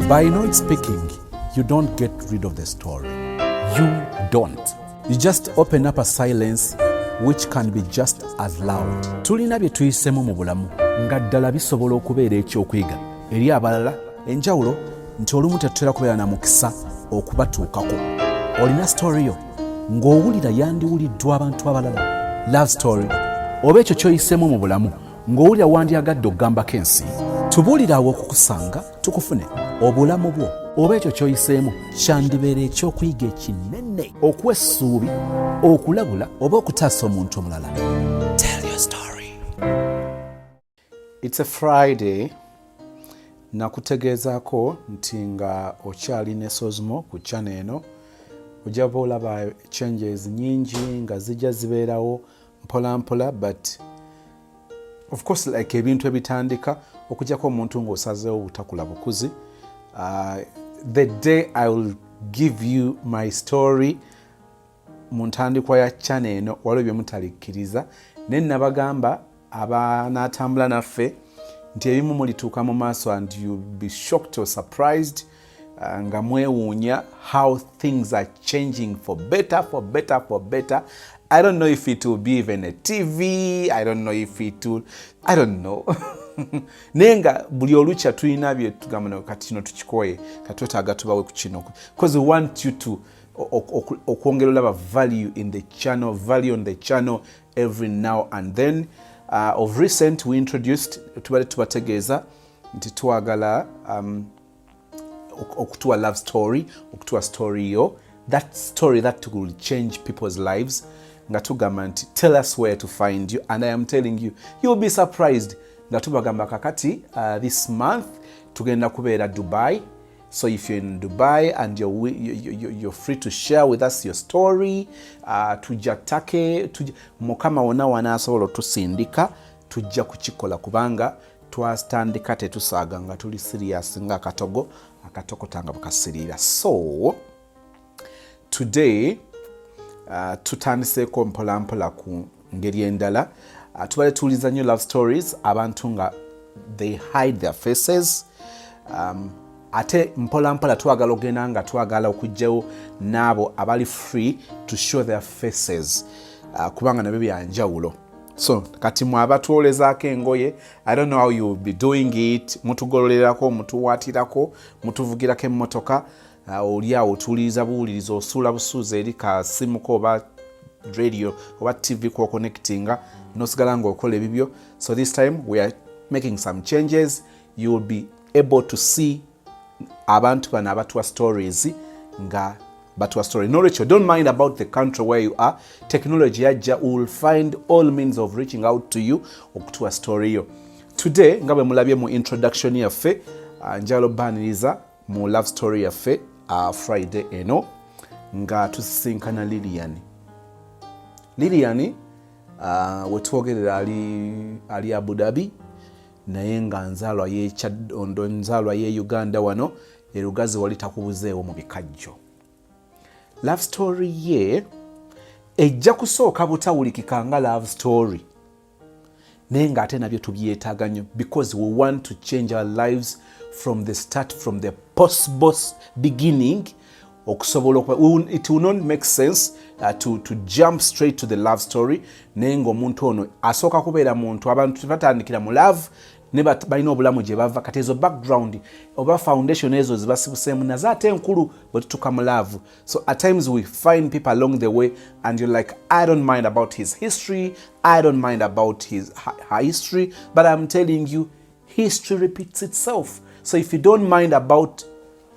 By not speaking, you don't get rid of the story. You don't. You just open up a silence which can be just as loud. Tulina bye tuyiseemu mu bulamu nga ddala bisobola okubeera ekyokuyiga eri abalala. Enjawulo nti olumu tetutera kubeera na mukisa okubatuukako. Olina story yo ng'owulira yandiwuliddwa abantu abalala, love story oba ekyo ky'oyiseemu mu bulamu ng'owulira wandyagadde okugambako ensi. Tubuulire awo okukusanga tukufune. Obulamu bwo oba ekyo ky'oyiseemu kyandibeera ekyokuyiga ekinene, okuwa essuubi, okulabula oba okutaasa omuntu omulala. Tell your story. It's a Friday. Nakutegeezaako nti nga okyali ne Sozmo ku channel eno, ojja ba olaba changes nyingi nga zijja zibeerawo mpola mpola, but of course, like ebintu ebitandika okujjako omuntu ng'osazeewo obutakula bukuzi. The day I will give you my story mu ntandikwa ya channel eno, waliwo byemutalikkiriza, naye nabagamba abanaatambula naffe nti ebimu mulituuka mu maaso and you'll be shocked or surprised, nga mwewuunya how things are changing for better, for better, for better. I don't know if it will be even a TV. I don't know if it will, I don't know, naye nga buli olukya tulina bye tugamba, kati kino tukikoye, kati twetaaga tubawe ku kino, because we want you to okwongera olaba value in the channel, value on the channel every now and then. Of recent we introduced, tubadde tubategeeza nti twagala okutuwa love story, okutuwa story yo, that story that will change people's lives, nga tugamba nti tell us where to find you. And I am telling you, you'll be surprised nga tubagamba kakati this month tugenda kubeera Dubai. So if you're in Dubai and you're free to share with us your story, tujja take mukama wonna wanaasobola otusindika, tujja kukikola, kubanga twatandika tetusaaga nga tuli serious nga akatogo akatokota nga bwekasiriira. So today tutandiseeko mpolampola ku ngeri endala. Tubadde tuwuliza nnyo love stories, abantu nga they hide their faces. Ate mpolampola twagala ogenda nga twagala okugjawo n'abo abali free to show their faces, kubanga nabyo byanjawulo. So kati mwe abatwolezaako engoye, I don't know how you will be doing it, mutugololerako, mutuwaatirako, mutuvugirako emmotoka, oli awo otuwuliriza buwuliriza, osuula busuuza eri kasimuko oba radio oba TV kwoconnectinga, nosigala ngaokola ebibyo. So this time we are making some changes. You will be able to see abantu bano abatuwa stories nga batuwa story. Nolwekyo don't mind about the country where you are. Technology yajja, we will find all means of reaching out to you okutuwa story yo. Today, nga bwe mulabye mu introduction yaffe, njagala obbaaniriza mu love story yaffe Friday eno nga tusisinkana Lilian. Lilian, wetwogerera ali Abu Dhabi, naye nga nzaalwa yekyaddondo, nzaalwa ye Uganda, wano erugazi wali takubuzeewo mu bikajjo. Love story ye ejja kusooka butawulikika nga love story, naye ng'ate nabyo tubyetaaga nnyo, because we want to change our lives from the start, from the possible beginning, okusobola it will not make sense to jump straight to the love story, naye ng'omuntu ono asooka kubeera muntu. Abantu tebatandikira mu love, ne balina obulamu gye bava. Kati ezo background oba foundation ezo zibasibuseemu nazo ate enkulu bwe tutuuka mu love. So at times we find people along the way and you're like, "I don't mind about his history, I don't mind about her history," but I'm telling you, history repeats itself. So if you don't mind about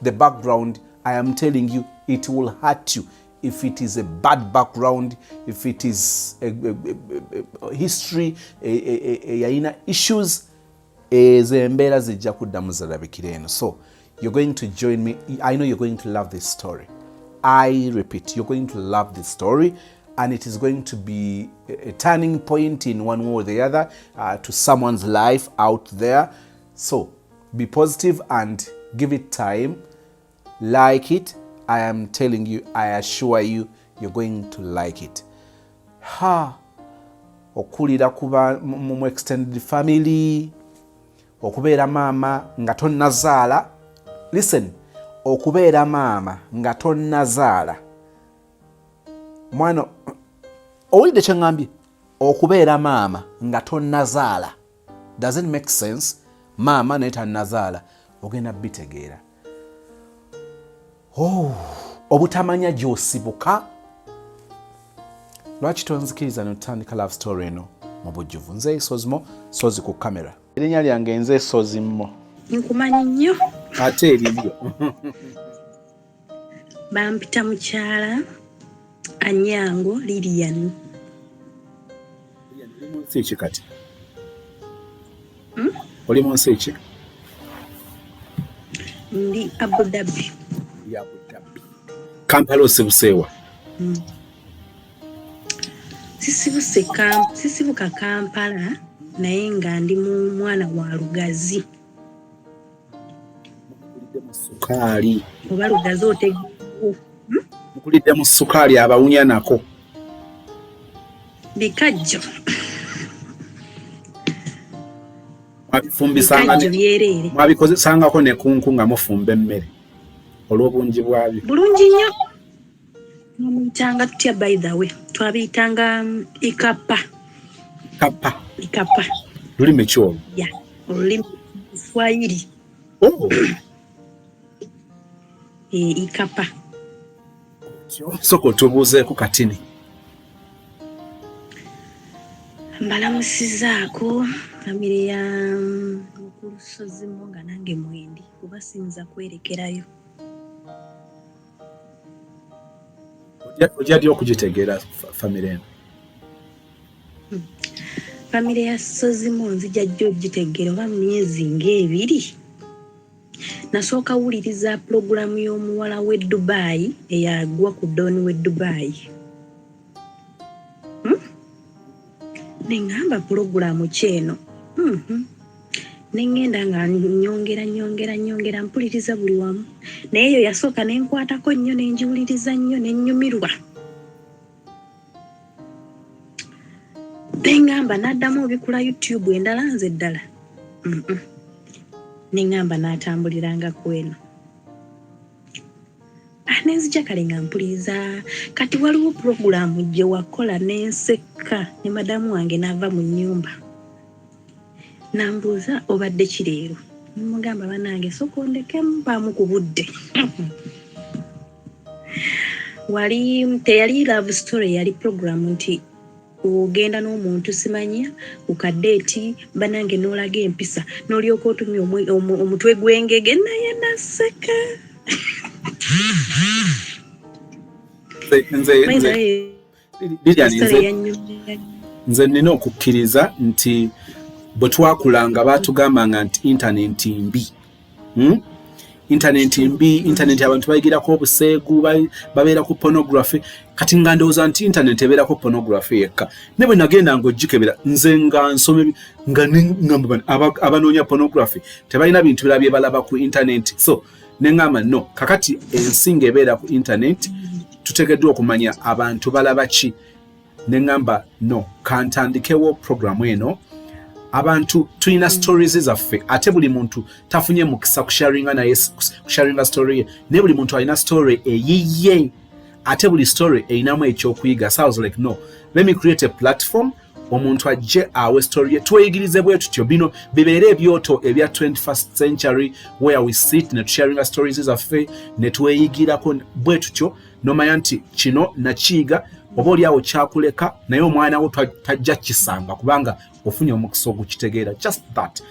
the background, I am telling you, it will hurt you if it is a bad background, if it is a history eyalina issues. Ezo embeera zijja kuddamu zirabikira eno. So you're going to join me. I know you're going to love this story. I repeat, you're going to love this story, and it is going to be a turning point in one way or the other to someone's life out there. So be positive and give it time. Like it. I am telling you, I assure you, you're going to like it. Ha, okulira kuba mu extended family, okubeera maama nga tonnazaala. Listen, okubeera maama nga tonnazaala mwana, owulidde kye ŋŋambye? Okubeera maama nga tonnazaala doesn't make sense. Maama naye tannazaala, ogenda bitegeera. Oh, obutamanya gy'osibuka. Lwaki tonzikiriza notutandika love story eno mu bujjuvu? Nze Sozimo Sozi ku kamera. Erinnya lyange nze Sozimo. Nkumanyi nnyo. Ate eriryo? Bampita mukyala Anyango Lilian. Oli mu nsi ki kati? Oli mu nsi ki? Ndi Abu Dhabi. Oli Abu Dhabi. Kampala osibuseewa? Sisibuse, sisibuka Kampala, naye nga ndi mu mwana wa Lugazi. Mukulidde mu sukaali? Oba Lugazi otegeewo? Mukulidde mu sukaali abawunya nako? Bikajjo. Mwabifumbisanga? Bikajjo byereere. Mwabikozesangako ne kunku nga mufumba emmere olw'obungi bwabyo? Bulungi nnyo. Twamuyitanga tutya, by the way? Twabiyitanga ikapa. Kapa? Ikapa. Lulimi ki olwo? Ya, olulimi Swahili. Oh. E, ikapa. Soka otubuuzeeko katini. Mbalamusizaako famire ya mukulu Sozimo, nga nange mwendi, kuba siyinza kwerekerayo. Ojja ddi okugitegeera famire eno? Famire ya Sozimo nzija jjo ogitegeera oba myezi ng'ebiri. Nasooka wuliriza pulogulaamu y'omuwala w'e Dubayi eyagwa ku Don w'e Dubayi. Neŋŋamba, pulogulaamu ki eno? Neŋŋenda nga nyongera, nyongera, nyongera, mpuliriza buli wamu, naye eyo yasooka nenkwatako nnyo, nenjiwuliriza nnyo, nennyumirwa. Neŋŋamba n'addamu obikula YouTube endala, nze ddala. Neŋŋamba n'atambuliranga ku eno. Ah, nenzija kale nga mpuliriza. Kati waliwo purogulaamu gye wakola n'enseka ne madamu wange n'ava mu nnyumba nambuuza, "Obadde ki leero?" Nemugamba, "Banange, sooka ondekemu mpaamu ku budde." Wali teyali love story, yali program nti ogenda n'omuntu simanya ku kadate, banange, n'olaga empisa n'olyoka otumya omutwe gw'engege, naye naseka. Nze By the way, Lilian, story nze yannyumira. Nze nina okukkiriza nti bwe twakulanga baatugambanga nti intaneti mbi, Intaneti mbi, intaneti abantu bayigirako obuseegu, babeera ku pornography. Kati nga ndowooza nti intaneti ebeerako pornography yekka, ne bwe nagenda nga ogikebera nze nga nsoma nga ngamba bano abanoonya pornography tebalina bintu birala bye balaba ku intaneti. So ne ŋŋamba, no, kakati ensi ng'ebeera ku intaneti, tuteekeddwa okumanya abantu balaba ki. Ne ŋŋamba, no, kantandikewo programu eno. Abantu tulina stories zaffe, ate buli muntu tafunye mukisa kusharinga naye, kusharinga story ye, naye buli muntu alina story eyiye, ate buli story erinamu ekyokuyiga. So I was like, no, let me create a platform omuntu ajje awe story ye, tweyigirize bwe tutyo. Bino bibeere ebyoto ebya 21st century where we sit ne tusharinga stories zaffe ne tweyigirako bwe tutyo, nomanya nti kino nakiyiga, oba oli awo kyakuleka, naye omwana wo tajja kisanga kubanga ofunye omukisa ogukitegeera. Just that.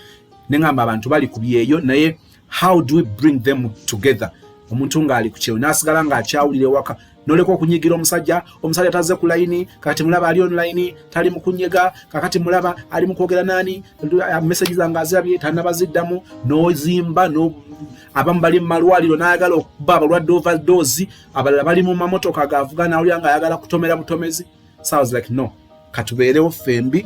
Neŋŋamba abantu bali ku byeyo, naye how do we bring them together? Omuntu ng'ali ku kyeyo n'asigala ng'akyawulira ewaka, noleka okunyigira omusajja, omusajja tazze ku layini, kakati mulaba ali online, tali mu kunyega, kakati mulaba ali mu kwogera naani, message zange azirabye, tanabaziddamu, n'ozimba. Abamu bali mu malwaliro n'ayagala okuba abalwadde overdose, abalala bali mu mamotoka gavuga n'awulira ng'ayagala kutomera butomezi. So I was like, no, katubeerewo ffembi,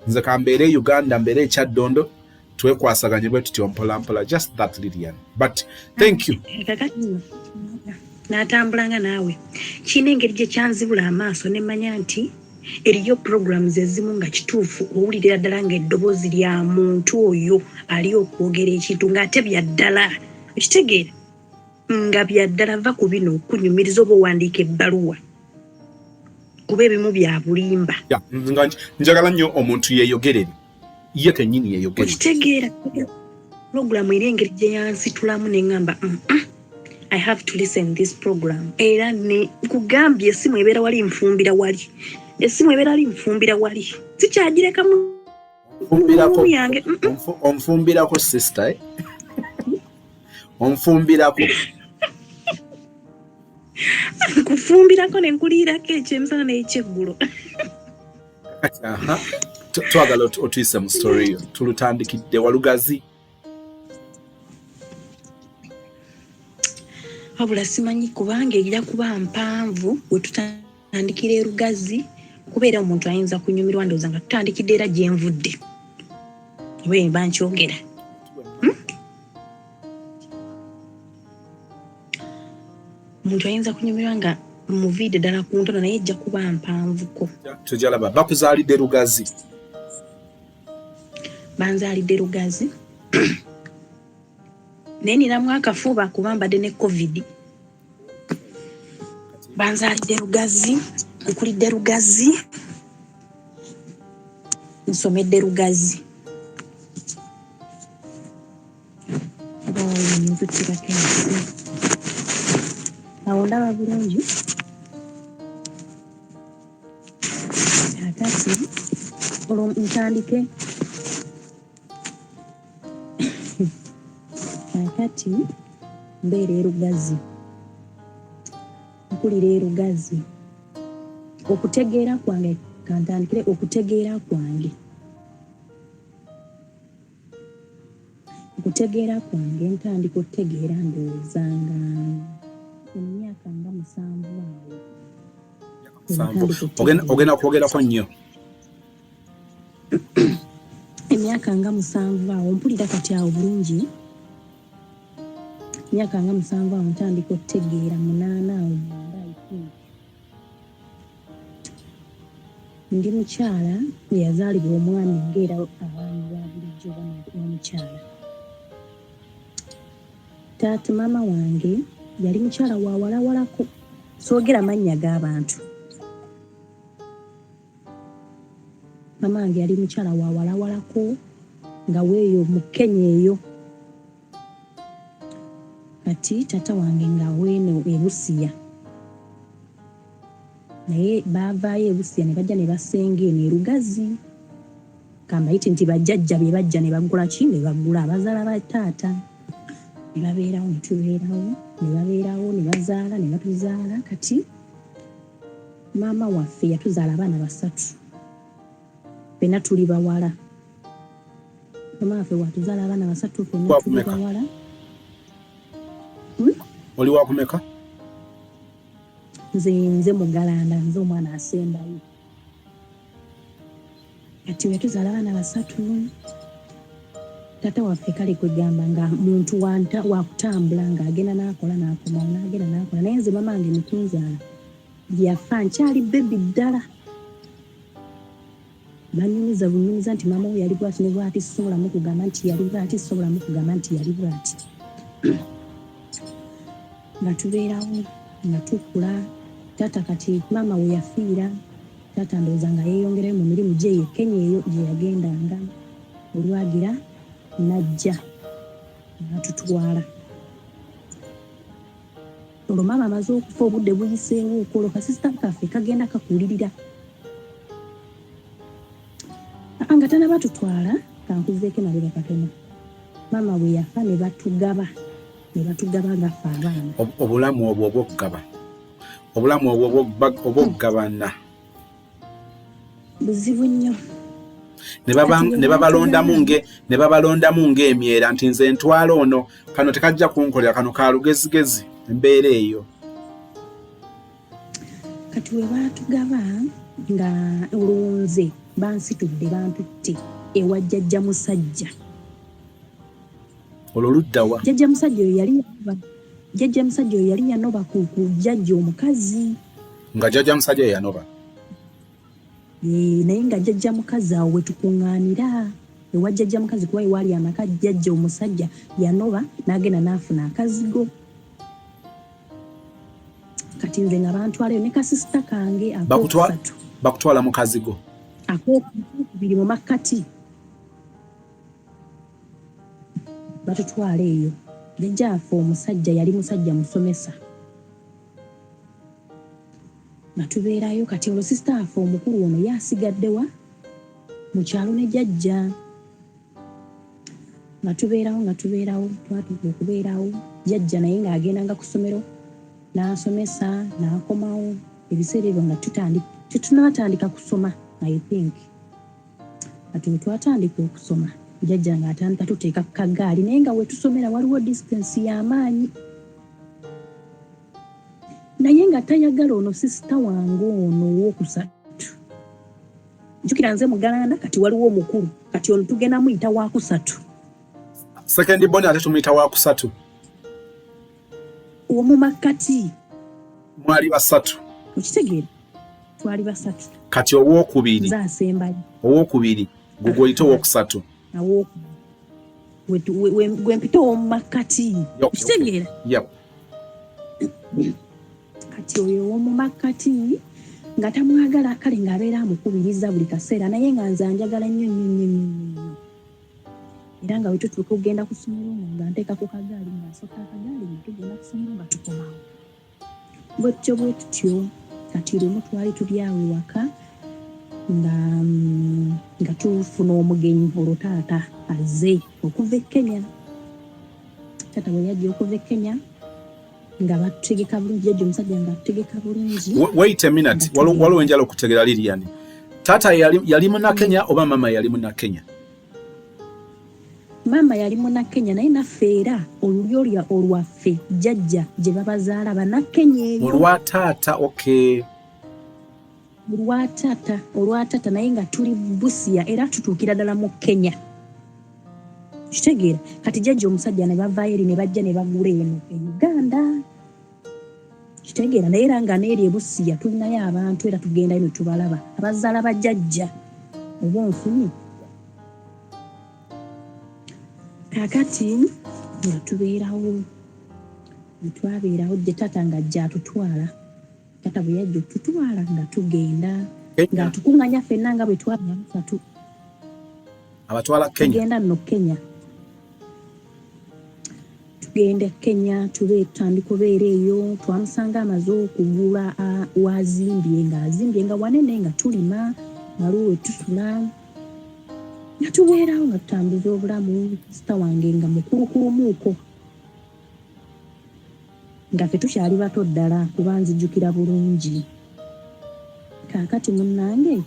nze kambeere e Uganda, mbeere ekyaddondo, twekwasaganye bwe tutyo mpola mpola. Just that, Lilian, but thank you. Kakati n'atambulanga naawe, kiina engeri gye kyanzibula amaaso ne mmanya nti eriyo programs ezimu nga kituufu owulirira ddala ng'eddoboozi lya muntu oyo ali okwogera ekintu ng'ate bya ddala, okitegeera? Nga byaddala, va ku bino okunyumiriza oba owandiika ebbaluwa, kuba ebimu bya bulimba. Nga njagala nnyo omuntu yeeyogerere ye kennyini, yeeyogerere. Okitegeera, program era engeri gye yansitulamu ne ŋŋamba, I have to listen this program." Era ne nkugambye, essimu ebeera wali nfumbira wali, essimu ebeera wali nfumbira wali, sikyagirekamu. Onfumbirako. Yange. Onfumbirako sister, eh? Onfumbirako. Nkufumbirako ne nkuliirako ekyemisana n'ekyeggulo. Kati aha, twagala otuyise mu story yo. Tulutandikidde walugazi. Wabula simanyi, kubanga ejja kuba mpanvu. We tutandikira erugazi, kubeera omuntu ayinza kunyumirwa. Ndowooza nga tutandikidde era gye nvudde, oba mba nkyogera. Omuntu ayinza kunyumirwa nga muviidde ddala ku ntono, naye ejja kuba mpanvuko. Tujalaba bakuzaalidde Lugazi. Banzaalidde Lugazi, naye ninamu akafuba kuba mbadde ne COVID. Banzaalidde Lugazi, nkulidde Lugazi, nsomedde Lugazi. Omuntu kirako ensi awo ndaba bulungi. Kakati olwo ntandike. Kakati mbeera erugazi, nkulira erugazi. Okutegeera kwange, kantandikire okutegeera kwange. Ntandika okutegeera ndowooza nga emyaka nga 7 awo. 7. Ogenda kwogerako nnyo. Emyaka nga 7 awo, mpulira kati awo bulungi. Emyaka nga 7 awo ntandika okutegeera, 8 awo, 9, I think. Ndi mukyala eyazaalibwa omwami ngaera abaami ba bulijjo oba n'omukyala. Taata, maama wange yali mukyala wa walawalako, soogera mannya g'abantu. Maama wange yali mukyala wa walawalako nga weeyo mu Kenya eyo. Kati taata wange nga weeno e Busiya, naye baavaayo e Busiya ne bajja ne basenga eno e Lugazi. Kambayite nti bajjajja be bajja ne bagula ki, ne bagula abazaala ba taata, ne babeerawo, ne tubeerawo, ne babeerawo, ne bazaala, ne batuzaala. Kati maama waffe yatuzaala abaana basatu, ffenna tuli bawala. Maama waffe watuzaala abaana basatu, ffenna tuli Wakumeka? bawala. Oli wakumeka? Nze mugalanda, nze omwana asembayo. Kati watuzaala abaana basatu. Taata waffe kale kwegamba nga muntu wakutambula, ng'agenda n'akola n'akomawo, n'agenda n'akola. Naye nze mama wange mukunzaala yafa nkyali baby ddala. Banyumiza bunyumiza nti maama we yali bwati ne bwati. Sisobolamu kugamba nti yali bwati, sisobolamu kugamba nti yali bwati. Nga tubeerawo, nga tukula. Taata, kati maama we yafiira, taata ndowooza nga yeeyongerayo mu mirimu gye ye Kenya eyo gye yagendanga. Olwagira najja n'atutwala. Olwo maama amaze okufa, obudde buyiseewo, okwolwo kasisita kaffe kagenda kakulirira. Aa, nga tanaba tutwala, kankuzeeko emabega katono. Maama bwe yafa ne batugaba, ne batugaba nga ffe abaana. Obulamu obwo obwokugaba, obulamu obwo obwokugabana. Buzibu nnyo. Ne babalondamu ng'emyera nti nze ntwala ono, kano tekajja kunkolera, kano ka lugezigezi, embeera eyo. Kati we baatugaba, nga olwonze bansitudde, bantutte ewa jjajja musajja. Olwo luddawa? Jjajja musajja oyo yali yanoba ku jjajja omukazi. Nga jjajja musajja ye yanoba? Eh, naye nga jjajja mukazi awo wetukuŋŋaanira ewa jjajja mukazi, kuba ewaali amaka. Jjajja omusajja yanoba n'agenda n'afuna akazigo. Kati nze nga bantwalayo ne kasisita kange akokusatu. Bakutwala mu kazigo? Akokubiri mu makkati batutwala eyo. Jjajjaffe omusajja yali musajja musomesa, nga tubeerayo. Kati olwo sisita waffe omukulu ono ye asigaddewa mu kyalo ne jjajja, nga tubeerawo, nga tubeerawo. Twatuuka okubeerawo, jjajja naye ng'agendanga ku ssomero n'asomesa n'akomawo. Ebiseera ebyo nga tetunaatandika kusoma, I think. Kati bwe twatandika okusoma, jjajja ng'atandika tuteeka ku kagaali, naye nga wetusomera waliwo distance y'amaanyi, naye nga tayagala ono sisita wange ono owookusatu. Jjukira nze mugalanda, kati waliwo omukulu, kati ono tugenda muyita wakusatu. Second born ate tumuyita wakusatu. Omumakkati. Mwali basatu? Okitegeera, twali basatu. Kati owokubiri? Nze asembayo. Owokubiri gwe oyita owokusatu? Gwe mpita owomumakkati, okitegeera? Yep. Kati oyo owomumakkati nga tamwagala, kale ng'abeera amukubiriza buli kaseera, naye nga nze anjagala nnyo nnyo nnyo nnyo nnyo. Era nga bwe tutuuka okugenda ku ssomero, nga nteeka ku kagaali, nga nsooka akagaali, nga tugenda ku ssomero, nga tukomawo bwetutyo bwe tutyo. Kati lumu twali tuli awo ewaka nga tufuna omugenyi. Olwo taata azze okuva e Kenya. Taata bwe yajja okuva e Kenya, nga batutegeka bulungi, jjajja omusajja nga atutegeka bulungi. Wait a minute, waliwo enjala okutegera. Lilian, taata yali muna Kenya oba mama yali muna Kenya? Maama yali muna Kenya, naye naffe era olulyo lya olwaffe jjajja gye babazaala Bannakenya eyo. Olwa taata, okay. Olwataata, olwataata, naye nga tuli Busia era tutuukira ddala mu Kenya, kitegeera? Kati jjajja omusajja ne bavaayo eri ne bajja ne bagula eno e Uganda, kitegeera? Naye era nga neeri e Busia tulinayo abantu, era tugendayo ne tubalaba, abazaala bajjajja, oba onfunye? Kaakati nga tubeerawo, twabeerawo gye taata nga ajja atutwala. Taata bwe yajja okututwala, nga tugenda, ng'atukuŋŋanya ffenna nga bwe twali abasatu. Abatwala Kenya? Tugenda nno Kenya, tugenda Kenya, tube tutandika obeera eyo. Twamusanga amaze okugula wazimbye, ng'azimbye nga wanene, nga tulima, waliwo we tusula, nga tubeerawo, nga tutambuza obulamu. Sita wange nga mukulukulumuuko, nga ffe tukyali bato ddala, kuba nzijukira bulungi. Kaakati munnange,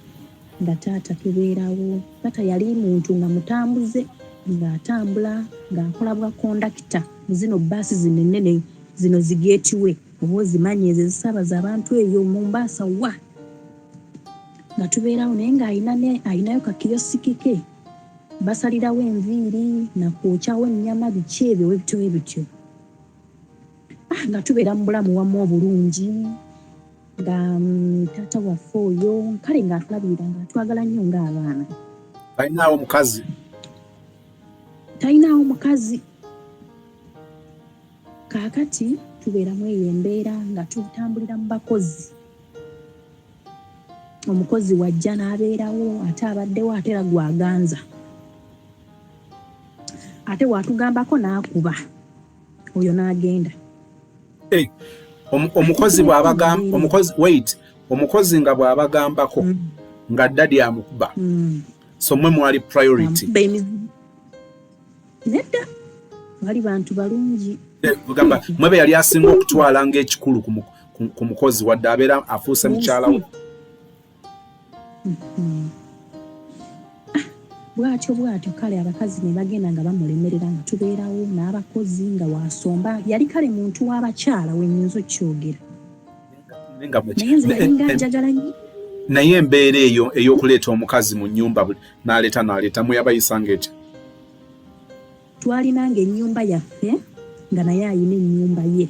nga taata tubeerawo. Taata yali muntu nga mutambuze, ng'atambula ng'akola bwa kondakita mu zino baasi zino ennene, zino zigeetiwe, oba ozimanyi, ezo ezisaabaza abantu eyo Mombaasa wa. Nga tubeerawo, naye ng'alina alinayo kakiyosiki ke basalirawo enviiri nakwokyawo ennyama, biki ebyo webityo webityo. Ah, nga tubeera mu bulamu wamu obulungi, nga taata waffe oyo kale ng'atulabirira, ng'atwagala nnyo ng'abaana. Talinaawo mukazi? Talinaawo mukazi. Kaakati tubeeramu eyo embeera nga tutambulira mu bakozi. Omukozi wajja n'abeerawo, ate abaddewo, ate era gwaganza, ate watugambako n'akuba oyo n'agenda. Eh, omukozi bw'abagamba, omukozi, wait, omukozi nga bw'abagambako nga daddy amukuba? So mwe mwali priority? Amukuba emizimu. Nedda, bali bantu balungi. Eh, kugamba mwebe yali asinga okutwala ng'ekikulu ku mukozi, wadde abeera afuuse mukyala we. Ah, bw'atyo bw'atyo. Kale abakazi ne bagenda nga bamulemerera, nga tubeerawo n'abakozi, nga wasomba. Yali kale muntu w'abakyala, wenyinza okyogera. Naye nga Naye nze yalinga njagala nnyo. Naye embeera eyo ey'okuleeta omukazi mu nnyumba n'aleeta n'aleeta mwe yabayisanga etya? Twalinanga ennyumba yaffe, nga naye ayina ennyumba ye.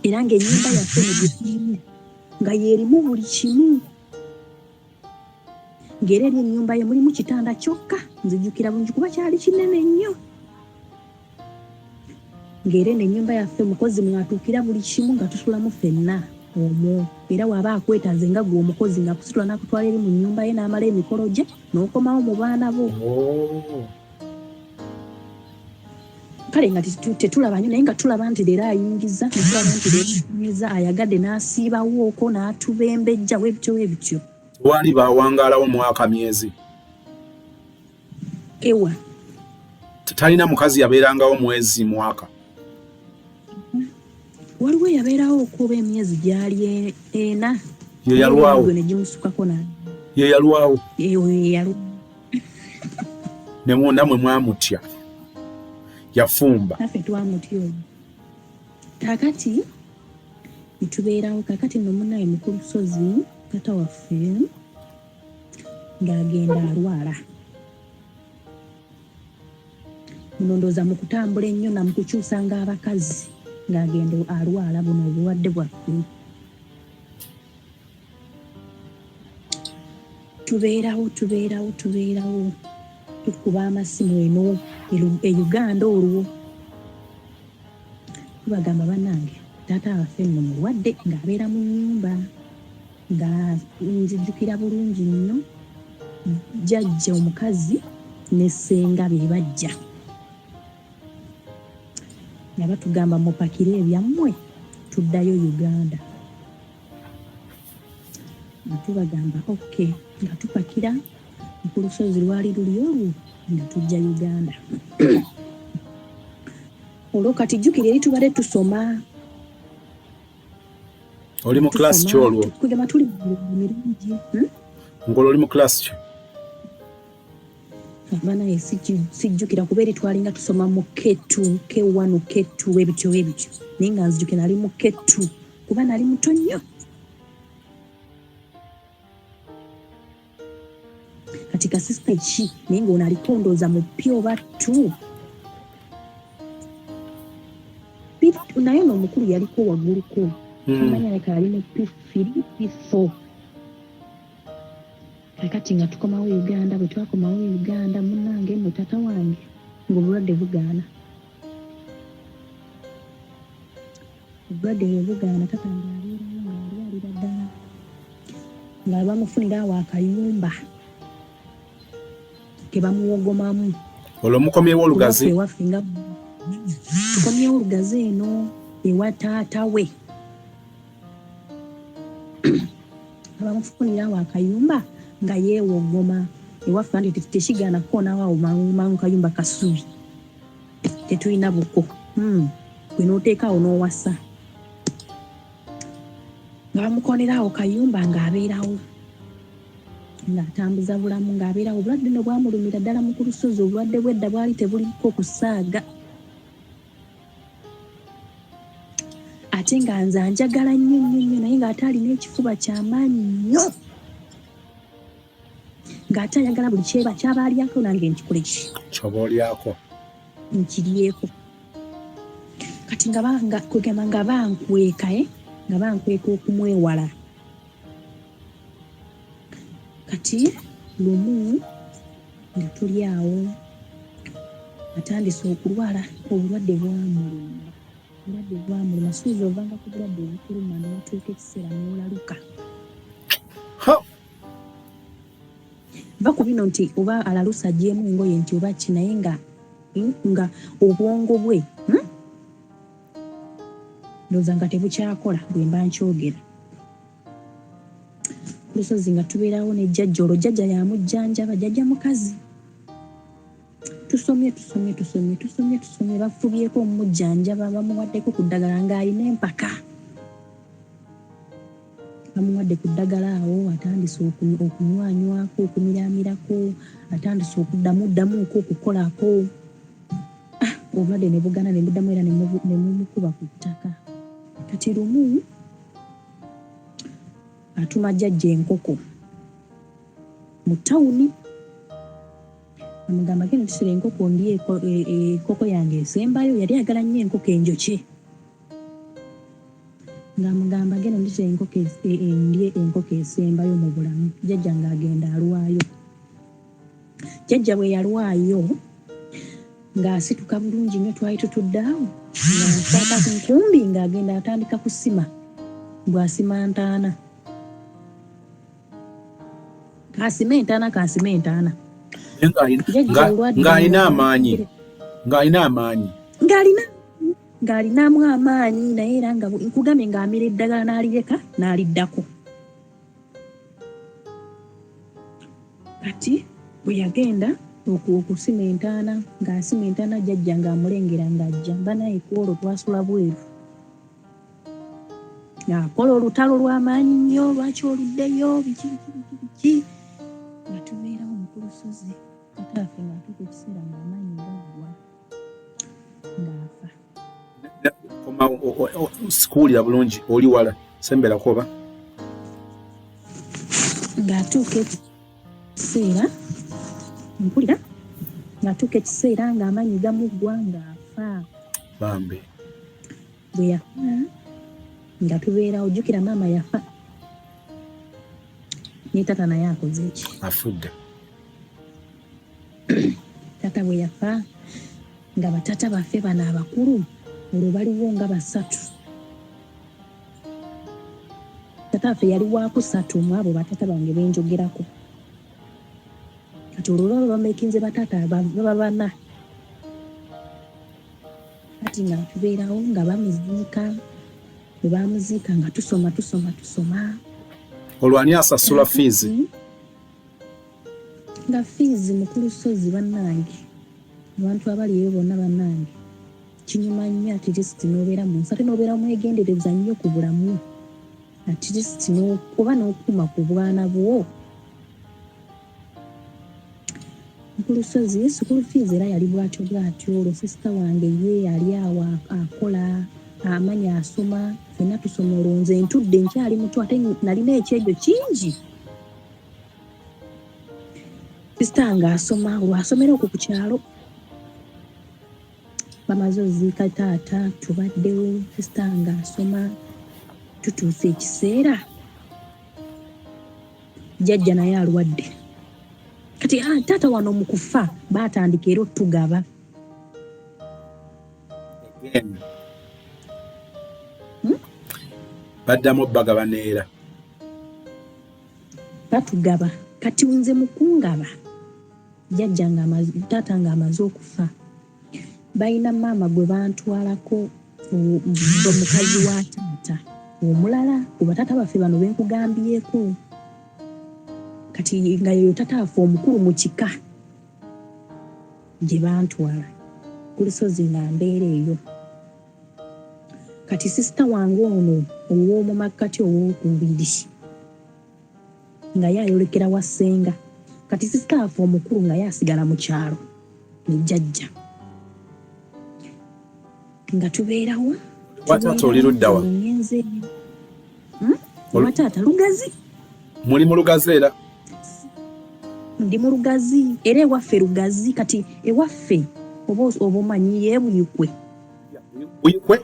Era ng'ennyumba yaffe eno gye tulimu nga yeerimu buli kimu, ng'era eri ennyumba ye mulimu kitanda kyokka, nzijukira bulungi kuba kyali kinene nnyo. Ng'era eno ennyumba yaffe mukozi mwatuukira buli kimu, nga tusulamu ffenna omwo, era waba akwetaaze nga gwe omukozi nga kusitula n'akutwala eri mu nnyumba ye n'amala emikolo gye n'okomawo mu baana bo. Oh. Kale nga tetulaba nnyo, naye nga tulaba nti leero ayingiza, netulaba nti leero ayingiza, ayagadde n'asiibawooko n'atubembejja webityo webityo. Waali bawangaalawo mwaka, myezi? Ewa. Talina mukazi yabeerangawo mwezi, mwaka? Waliwo yabeerawo okuba emyezi gyali 4. Ye yalwawo? Ne gimusukako na Ye yalwawo? Eyo ye yalwawo. Ne namwe mwamutya, yafumba. Naffe twamutya oyo. Kakati netubeerawo. Kakati no munaye mukulu Sozi, tata waffe, ng'agenda alwala muno, ndowooza mu kutambula ennyo na mu kukyusanga abakazi, ng'agenda alwala buno obulwadde bwaffe. Tubeerawo, tubeerawo, tubeerawo, tukuba amasimu eno e Uganda. Olwo tubagamba, "Bannange, taata waffe nno mulwadde," ng'abeera mu nnyumba. Nga nzijukira bulungi nnyo, jjajja omukazi ne ssenga be bajja nga batugamba, "Mupakire ebyammwe, tuddayo Uganda." Nga tubagamba, "Okay." Nga tupakira ku lusozi lwali luli olwo, nga tujja Uganda. Olwo kati jjukira eri tubadde tusoma. Oli mu class ki olwo? Kugamba tuli mirungi, Ngolwo oli mu class ki? Banaye, sijjukira, kuba eri twalinga tusoma mu K2, K1, K2, ebityo ebityo, naye nga nzijukira nali mu K2 kuba nali muto nnyo. Kati kasista ki, naye ngaono aliko ndowooza mu P oba 2, naye ono omukulu yaliko wagguluko. Amanya leka ali mu P3, P4. Kakati nga tukomawo Uganda. Bwe twakomawo Uganda, munange nno tata wange ng'obulwadde bugaana. Obulwadde bwe bugaana, tata ng'abeerayo ng'alwalira ddala, nga bamufunira awo akayumba kebamuwogomamu. Olwo mukomyewo Olugazi? Ewaffe nga tukomyewo Olugazi eno ewa taata we, abamufunira awo akayumba nga yeewogoma. Ewaffe anti tekigaana kukoonawo awo mangu mangu, kayumba kasubi, tetulina buko. Gwe n'oteeka awo n'owasa, nga bamukoonera awo kayumba, ng'abeerawo ng'atambuza bulamu, ng'abeerawo. Obulwadde no bwamulumira ddala mu ku lusozi. Obulwadde bwedda bwali tebuliko kusaaga, ate nga nze anjagala nnyo nnyo nnyo, naye ng'ate alina ekifuba kyamaanyi nnyo, ng'ate ayagala buli kyeba kyaba alyako nange nkikole ki? Kyoba olyako. Nkiryeko. Kati nga kwegamba nga bankweka, nga bankweka okumwewala. Kati lumu nga tuli awo, atandise okulwala, obulwadde bwamuluma, obulwadde bwamuluma. Suuzi ovanga ku bulwadde obukuluma n'otuuka ekiseera n'olaluka. Ha! Va ku bino nti oba alalusa agyemu engoye nti oba ki, naye nga obwongo bwe, Ndowooza nga tebukyakola bwe mba nkyogera. Lusozi nga tubeerawo ne jjajja. Olwo jjajja yamujjanjaba, jjajja mukazi. Tusomye, tusomye, tusomye, tusomye, tusomye, bafubyeko omujjanjaba, bamuwaddeko ku ddagala ng'alina empaka. Bamuwadde ku ddagala awo, atandise okunywanywako, okumiraamirako, atandise okuddamu ddamuko okukolako. Ah, obulwadde ne bugana, ne buddamu era ne mumukuba ku ttaka. Kati lumu atuma jjajja enkoko mu tawuni, amugamba, "Genda tusira enkoko ndye enkoko yange esembayo." Yali ayagala nnyo enkoko enjokye, ng'amugamba, "Genda ndisira enkoko ndye enkoko esembayo mu bulamu." Jjajja ng'agenda alwayo. Jjajja bwe yalwayo ng'asituka bulungi nnyo, twali tutudde awo. Ng'ankwata ku nkumbi ng'agenda atandika kusima, bw'asima ntaana. Kansime entaana, kansime entaana. Ng'alina amaanyi, ng'alina amaanyi. Ng'alina, ng'alinamu amaanyi, naye era nga nkugambye ng'amira eddagala n'alireka n'aliddako. Kati bwe yagenda okusima entaana, ng'asima entaana, jjajja ng'amulengera ng'ajja. Banaye ku olwo twasula bweru. Ng'akola olutalo lw'amaanyi nnyo, lwaki oluddeyo, biki biki biki biki. Nga tubeerawo mu kulusozi, taata waffe ng'atuuka ekiseera ng'amaanyi gaggwa, ng'afa. Sikuwulira bulungi, oli wala, semberako oba. Ng'atuuka ekiseera, mpulira, ng'atuuka ekiseera ng'amaanyi gamuggwa, ng'afa. Bambi. Bwe yafa nga tubeerawo, jjukira maama yafa ne taata naye akoze eki? Afudde. Taata bwe yafa nga bataata baffe bano abakulu olwo baliwo nga basatu. Taata waffe yali wakusatu mu abo bataata bange benjogerako. Kati olwo baba bamekinze bataata baba bana. Kati nga tubeerawo nga bamuziika, bwe bamuziika nga tusoma, tusoma, tusoma. Olwo ani asasula fiizi? Nga fiizi mukulu Sozi, bannange, abantu abali eyo bonna, bannange, kinyuma nnyo at least n'obeera mu nsi ate n'obeera mwegendereza nnyo ku bulamu, at least oba n'okuuma ku bwana bwo. Mukulu Sozi, school fees era yali bw'atyo bw'atyo. Olwo sister wange ye ali awo akola, amanya asoma, ffenna tusoma. Olwo nze ntudde nkyali muto ate nalina ekyejo kingi. Sister wange asoma, olwo asomera okwo ku kyalo. Bamaze oziika taata, tubaddewo, sister wange asoma, tutuuse ekiseera jjajja naye alwadde. Kati taata wano mu kufa baatandika era otugaba. Again. Baddamu bagabaneera. Batugaba. Kati nze mukungaba, jjajja nga taata ng'amaze okufa, balina maama gwe bantwalako, omukazi wa taata omulala ku bataata baffe bano benkugambyeko. Kati nga yoyo taata waffe omukulu mu kika gye bantwala ku lusozi nga mbeera eyo. Kati sister wange ono ow'omu makkati owookubiri nga ye ayolekera wa ssenga. Kati sister waffe omukulu nga ye asigala mu kyalo ne jjajja, nga tubeerawo. Wataata oli ludda wa? Ngenze Owa taata Lugazi. Muli mu Lugazi era? Ndi mu Lugazi era, ewaffe Lugazi. Kati ewaffe oba omanyi ye Buyikwe. Buyikwe.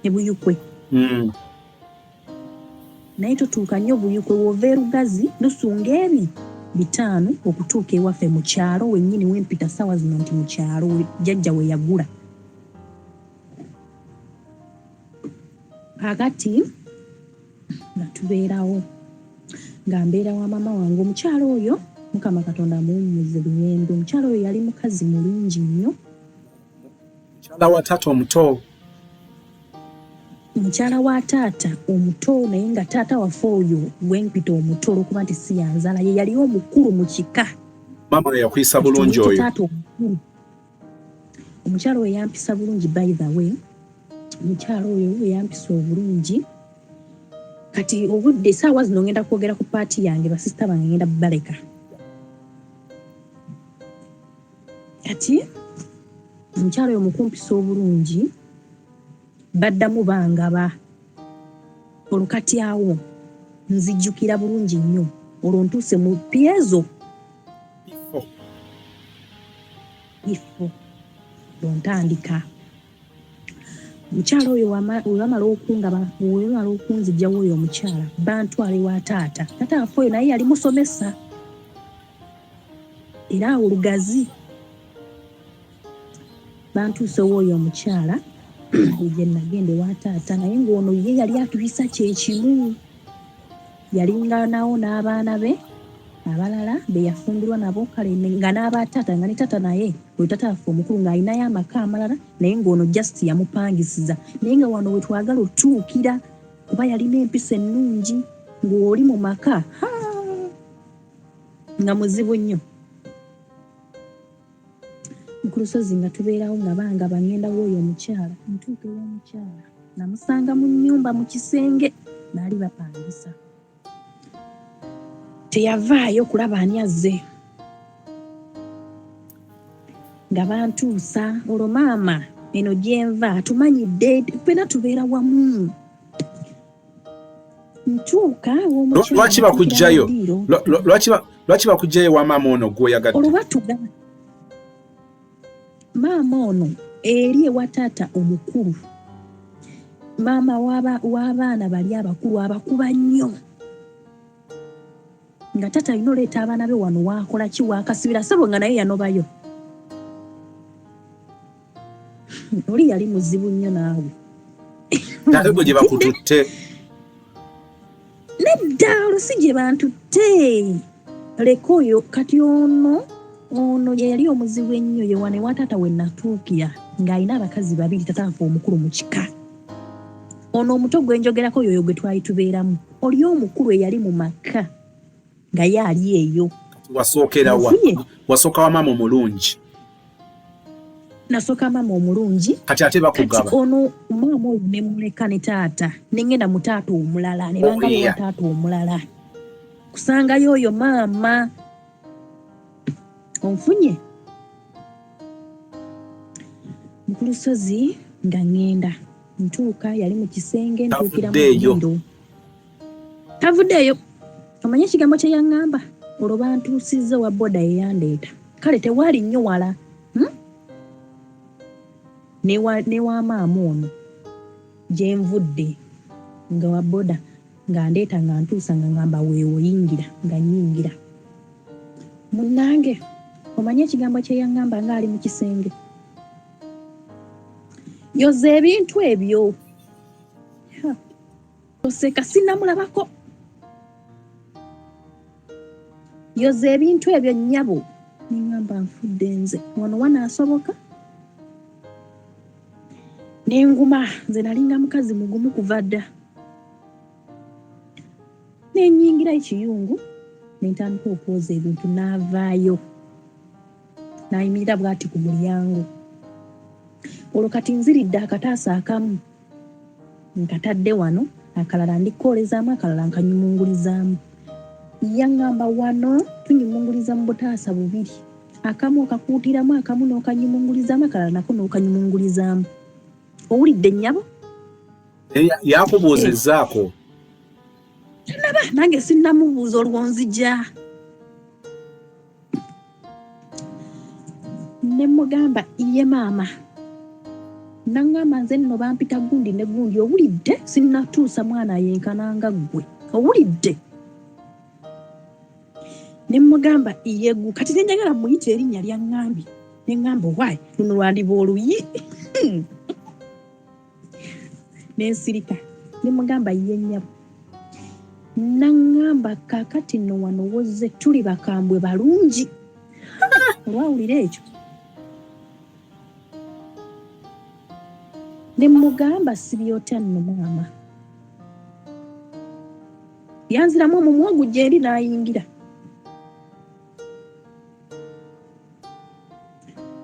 Ebuyikwe. Naye totuuka nnyo Buyikwe, wova e Lugazi lusunga ebi 5 okutuuka ewaffe mu kyalo wennyini wempita ssaawa zino nti mu kyalo jjajja we yagula. Kaakati nga tubeerawo, nga mbeera wa maama wange. Omukyalo oyo, Mukama Katonda amuwummuze mirembe, omukyalo oyo yali mukazi mulungi nnyo. Mukyala wa taata omuto? Mukyala wa taata omuto, naye nga taata waffe oyo gwempita omuto olwokuba nti si yanzala, ye yali omukulu mu kika. Maama oyo yakuyisa bulungi oyo? Taata omukulu, omukyala oyo yampisa bulungi. By the way, omukyala oyo yampisa obulungi. Kati obudde esaawa zino ngenda kwogera ku part yange, basisita bange ngenda baleka. Kati omukyala oyo mukumpisa obulungi, baddamu bangaba. Olwo kati awo nzijjukira bulungi nnyo, olwo ntuuse mu piezo ifo. Olwo ntandika, omukyala oyo webamala okungaba, webamala okunzijjawo oyo omukyala, bantwala ewa taata. Taata waffe oyo naye yali musomesa era awo Lugazi. Bantuusa ow'oyo omukyala gye nagenda ewa taata, naye ng'ono ye yali atuyisa kyekimu, yalinganawo n'abaana be abalala be yafumbirwa nabo, kale nga n'aba taata, nga ne taata naye oyo taata waffe omukulu ng'alinayo amaka amalala, naye ng'ono just yamupangisiza. Naye nga wano we twagala otuukira, kuba yalina empisa ennungi ng'oli mu maka nga muzibu nnyo. Ku lusozi nga tubeerawo nga banga bangenda w'oyo omukyala, ntuuka ew'omukyala namusanga mu nnyumba mu kisenge, baali bapangisa, teyavaayo kulaba ani azze nga bantuusa. Olwo maama eno gyenva tumanyidde ffena tubeera wamu, ntuuka. Lwaki bakugjayo? Lwaki bakugjayo ewa maama ono gwoyagadde? Olwo batugaba maama ono eri ewa taata omukulu, maama w'abaana bali abakulu abakuba nnyo, nga taata alina oleeta abaana be wano wakola ki, wakasibira sebo, nga naye yanobayo. Oli yali muzibu nnyo naawe. Ate gwe gye bakututte? Nedda, olwo si gye bantutte, leka oyo. Kati ono ye yali omuzibu ennyo, ye wano ewa taata we natuukira ng'alina abakazi babiri, taata waffe omukulu mu kika. Ono omuto gwe njogerako yoyo gwe twali tubeeramu, oli omukulu eyali mu maka nga ye ali eyo. Wasookerawa? Wasooka wa maama omulungi? Nasooka maama omulungi. Kati ate bakugaba? Ono maama oyo nemuleka ne taata, nengenda mu taata omulala, ne bangaba wa taata omulala kusangayo oyo maama. Onfunye mukulusozi nga ŋŋenda ntuuka, yali mu kisenge, ntuukira mu ddiiro, tavuddeeyo. Omanye ekigambo kye yaŋŋamba? Olwo bantuusizza owa boda eyandeeta, kale tewaali nnyo wala, Ne wa maama ono gye nvudde, nga wa boda nga ndeeta, nga ntuusa, nga ngamba weewo yingira, nga nyingira. Munnange, omanye ekigambo kye yaŋŋamba ng'ali mu kisenge? Yoza ebintu ebyo. Oseka, sinnamulabako. Yoza ebintu ebyo nnyabo. Neŋŋamba nfudde nze, wano wanaasoboka? Nenguma, nze nalinga mukazi mugumu kuva dda. Nenyingira ekiyungu nentandika okwoza ebintu. N'avaayo n'ayimirira bw'ati ku mulyango. Olwo kati nziridde akataasa akamu nkatadde wano, akalala ndikoolezaamu, akalala nkanyumungulizaamu. Yaŋŋamba wano tunyumunguliza mu butaasa bubiri, akamu okakuutiramu akamu n'okanyumungulizaamu, akalala nako n'okanyumungulizaamu. Owulidde nnyabo? Yakubuuzizzaako? Naba nange sinnamubuuza, olwo nzija ne mugamba ye maama. Naŋŋamba nze nno bampita gundi ne gundi, owulidde? Sinnatuusa mwana yenkananga ggwe, owulidde? Ne mugamba yegu. Kati nenjagala muyita erinnya lyaŋŋambye, ne ŋŋamba owaayi luno lwandiba oluyi, nensirika. Ne mugamba ye nnyabo. Naŋŋamba kaakati nno wano wozze tuli bakambwe balungi. Olwawulira ekyo ne mugamba sibyotya nno maama. Yanziramu omumwa ogujja eri n'ayingira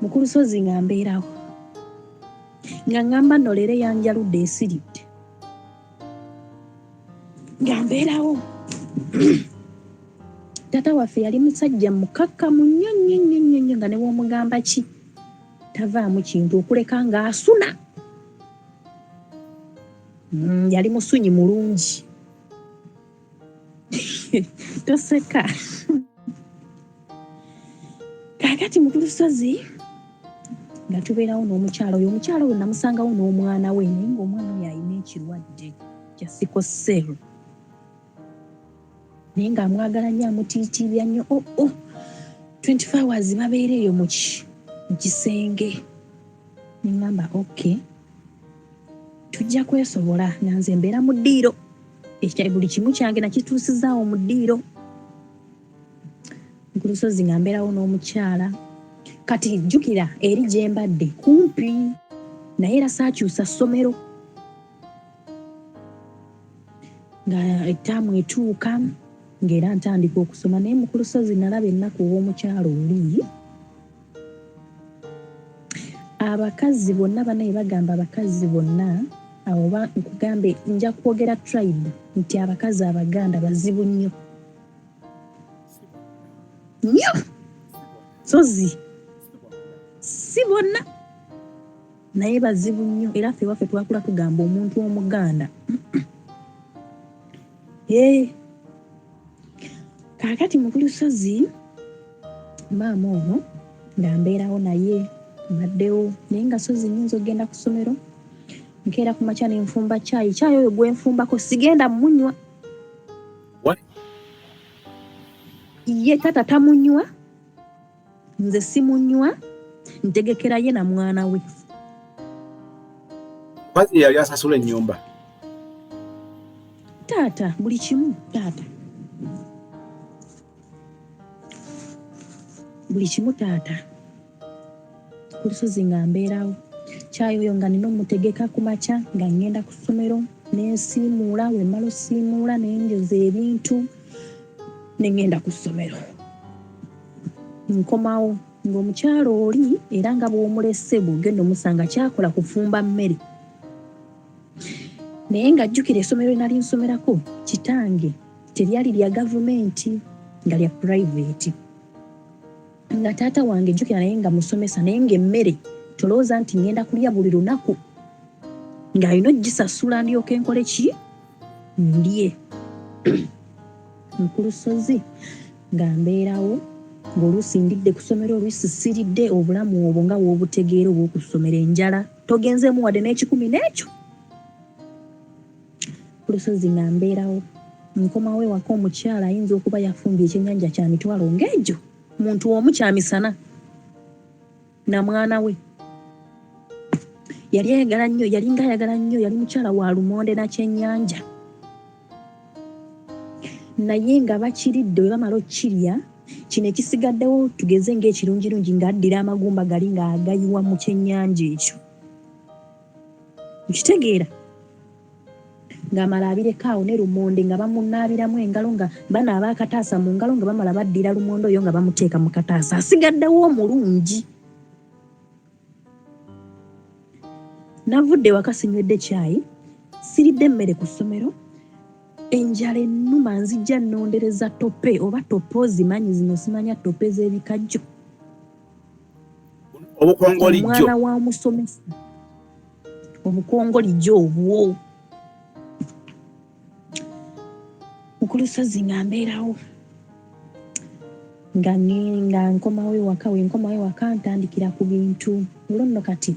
mukulusozi nga mbeerawo nga ŋŋamba nno leero yanjaludde esiridde nga mbeerawo. Taata waffe yali musajja mukakkamu nnyo nnyo nnyo nnyo nnyo, nga ne bw'omugamba ki tavaamu kintu okuleka ng'asuna. Yali musunyi mulungi. Toseka. Kaakati mukulusozi nga tubeerawo n'omukyalo oyo, omukyalo oyo namusangawo n'omwana we, naye ng'omwana oyo alina ekirwadde kya sickle cell, naye ng'amwagala nnyo, amutiitiibya nnyo. Oh, oh. 24 hours babeera eyo mu kisenge. Neŋŋamba okay, tujja kwesobola, nga nze mbeera mu ddiiro, buli kimu kyange nakituusizaawo mu ddiiro ku lusozi, nga mbeerawo n'omukyala. Kati jjukira eri gye mbadde kumpi naye era saakyusa ssomero, nga ettaamu etuuka ng'era ntandika okusoma. Naye mukulu Sozi nalaba ennaku ow'omukyalo oli. Abakazi bonna banaye bagamba abakazi bonna awo nkugambe nja kwogera tribe nti abakazi Abaganda bazibu nnyo nnyo. Sozi si bonna naye bazibu nnyo, era ffe waffe twakula tugamba omuntu Omuganda. Ee, kaakati mukulu Sozi, maama ono nga mbeerawo naye mbaddewo, naye nga Sozi nnyinza okugenda ku ssomero nkeera ku makya ne nfumba caayi. Caayi oyo gwe nfumbako sigenda munywa. Ye taata tamunywa, nze simunywa, ntegekera ye na mwana we. Mukazi yali asasula ennyumba? Taata, buli kimu taata, buli kimu taata. Ku lusozi nga mbeerawo, kyayi oyo nga nina omutegeka ku makya nga ngenda ku ssomero, nensiimuula, wemmala osiimuula nenjoza ebintu ne ngenda ku ssomero. Nkomawo ng'omukyalo oli era nga bw'omulese, bw'ogenda omusanga kyakola kufumba mmere. Naye nga jjukira essomero lye nali nsomerako kitange teryali lya gavumenti, nga lya private, nga taata wange jjukira naye nga musomesa, naye ng'emmere tolowooza nti ngenda kulya buli lunaku, ng'alina ogisasula ndyoke nkole ki, ndye. Mukulu Sozi nga mbeerawo ng'oluusi ndidde ku ssomero, oluusi siridde. Obulamu obwo nga w'obutegeera obw'oku ssomero, enjala togenzeemu wadde n'ekikumi n'ekyo. Ku lusozi nga mbeerawo, nkomawo ewaka, omukyala ayinza okuba yafumbye ekyennyanja kya mitwalo ng'egyo muntu omu kyamisana na mwana we. Yali ayagala nnyo, yalinga ayagala nnyo, yali mukyala wa lumonde na kyennyanja, naye nga bakiridde, bwe bamala okukirya kino ekisigaddewo tugeze ng'ekirungirungi, ng'addira amagumba gali ng'agayiwa mu kyennyanja ekyo, nkitegeera, ng'amala abireka awo ne lumonde nga bamunaabiramu engalo, nga banaaba akataasa mu ngalo, nga bamala baddira lumonde oyo nga bamuteeka mu kataasa asigaddewo omulungi. Navudde waka sinywedde kyayi, siridde mmere ku ssomero, enjala ennuma, nzijja nnondereza tope oba tope ozimanyi zino, simanya tope z'ebikajjo. Obukongolijjo. Omwana wa musomesa, obukongolijjo obwo. Mukulu Sozi nga mbeerawo, nga nga nkomawo ewaka, we nkomawo ewaka ntandikira ku bintu. Olwo nno kati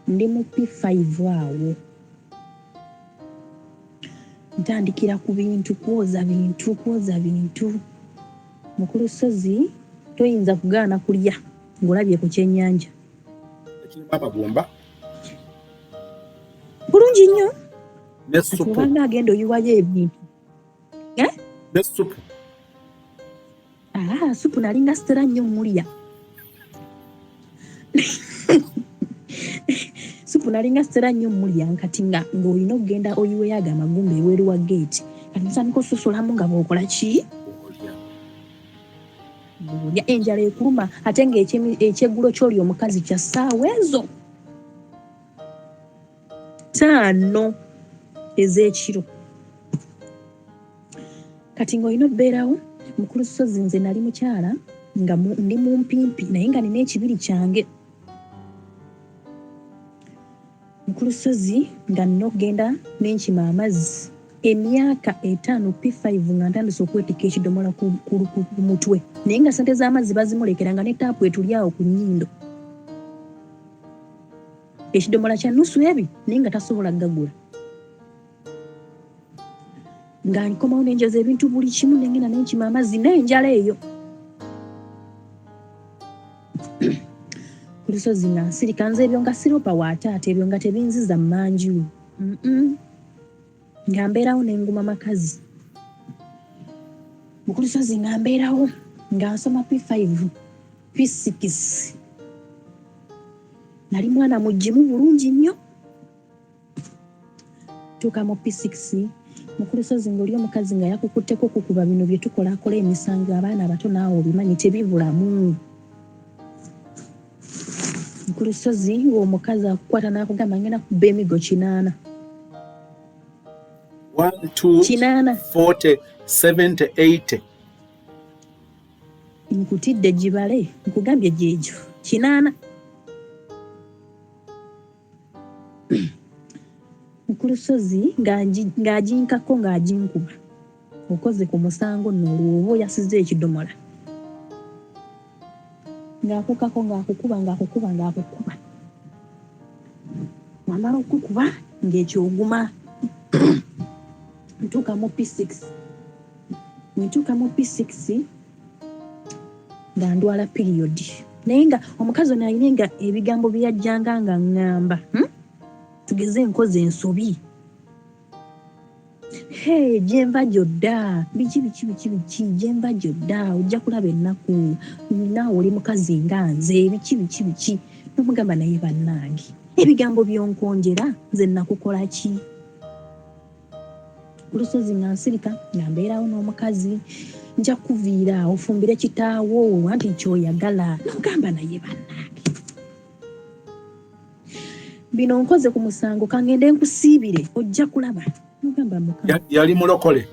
ndi mu P5 awo, ntandikira ku bintu, kwoza bintu, kwoza bintu. Mukulu Sozi toyinza kugaana kulya ng'olabye ku kyennyanja ekirimu amagumba. Bulungi nnyo. Ne supu. Obanga agenda oyiwayo ebintu. Ne supu. Ah, supu nalinga sitera nnyo mulya supu, nalinga sitera nnyo mulya. Kati nga ng'olina okugenda oyiweyo ago amagumba ebweru wa geeti, kati ntandika osusulamu nga bw'okola ki, olya, enjala ekuluma, ate ng'ekyeggulo ky'oli omukazi kya ssaawa ezo 5 ez'ekiro. Kati ng'olina okubeerawo. Mukulu Sozi, nze nali mukyala nga ndi mumpimpi, naye nga nina ekibiri kyange. Mukulu Sozi, nga nina okugenda nenkima amazzi. Emyaka 5, P5, nga ntandise okwetikka ekidomola ku mutwe, naye nga sente z'amazzi bazimulekera, nga ne taapu etuli awo ku nnyindo, ekidomola kya nusu ebi, naye nga tasobola gagula. Nga nkomawo nenjaza ebintu buli kimu, nengenda nenkima amazzi n'enjala eyo. Mukulu Sozi nga nsirika, nze ebyo nga siropa wa taata, ebyo nga tebinziza mmanju. Nga mbeerawo ne nguma makazi. Mukulu Sozi nga mbeerawo nga nsoma P5, P6, nali mwana mugimu bulungi nnyo. Tuuka mu P6, Mukulu Sozi, ng'oli omukazi nga yakukutteko kukuba bino bye tukola, akola emisango abaana abato, naawe obimanyi tebibulamu. Mukulu Sozi, ng'omukazi akukwata n'akugamba ngenda kuba emigo 80. 1 2 8. 40 70 80. Nkutidde gibale, nkugambye gyegyo 80. Mukulu Sozi, ng'aginkako ng'aginkuba, okoze ku musango nno, olwo oba oyasizza ekidomola, ng'akukako ng'akukuba ng'akukuba ng'akukuba, wamala okukuba ng'ekyoguma. Ntuuka mu P6, ntuuka mu P6 nga ndwala period, naye nga omukazi ono alina nga ebigambo bye yajjanga nga ŋŋamba, Tugeze nkoze ensobi, he gyenva gyodda, biki biki biki biki, gyenva gyodda ojja kulaba ennaku, naawe oli mukazi nga nze, biki biki biki. Nomugamba, naye bannange, ebigambo byonkonjera, nze nakukola ki? Ku lusozi nga nsirika, nga mbeerawo n'omukazi, nja kuviira ofumbire kitaawo anti kyoyagala. Nogamba, naye bannange, bino nkoze ku musango, kangende nkusiibire ojja kulaba. Nogamba, Mukama. Yali mulokole?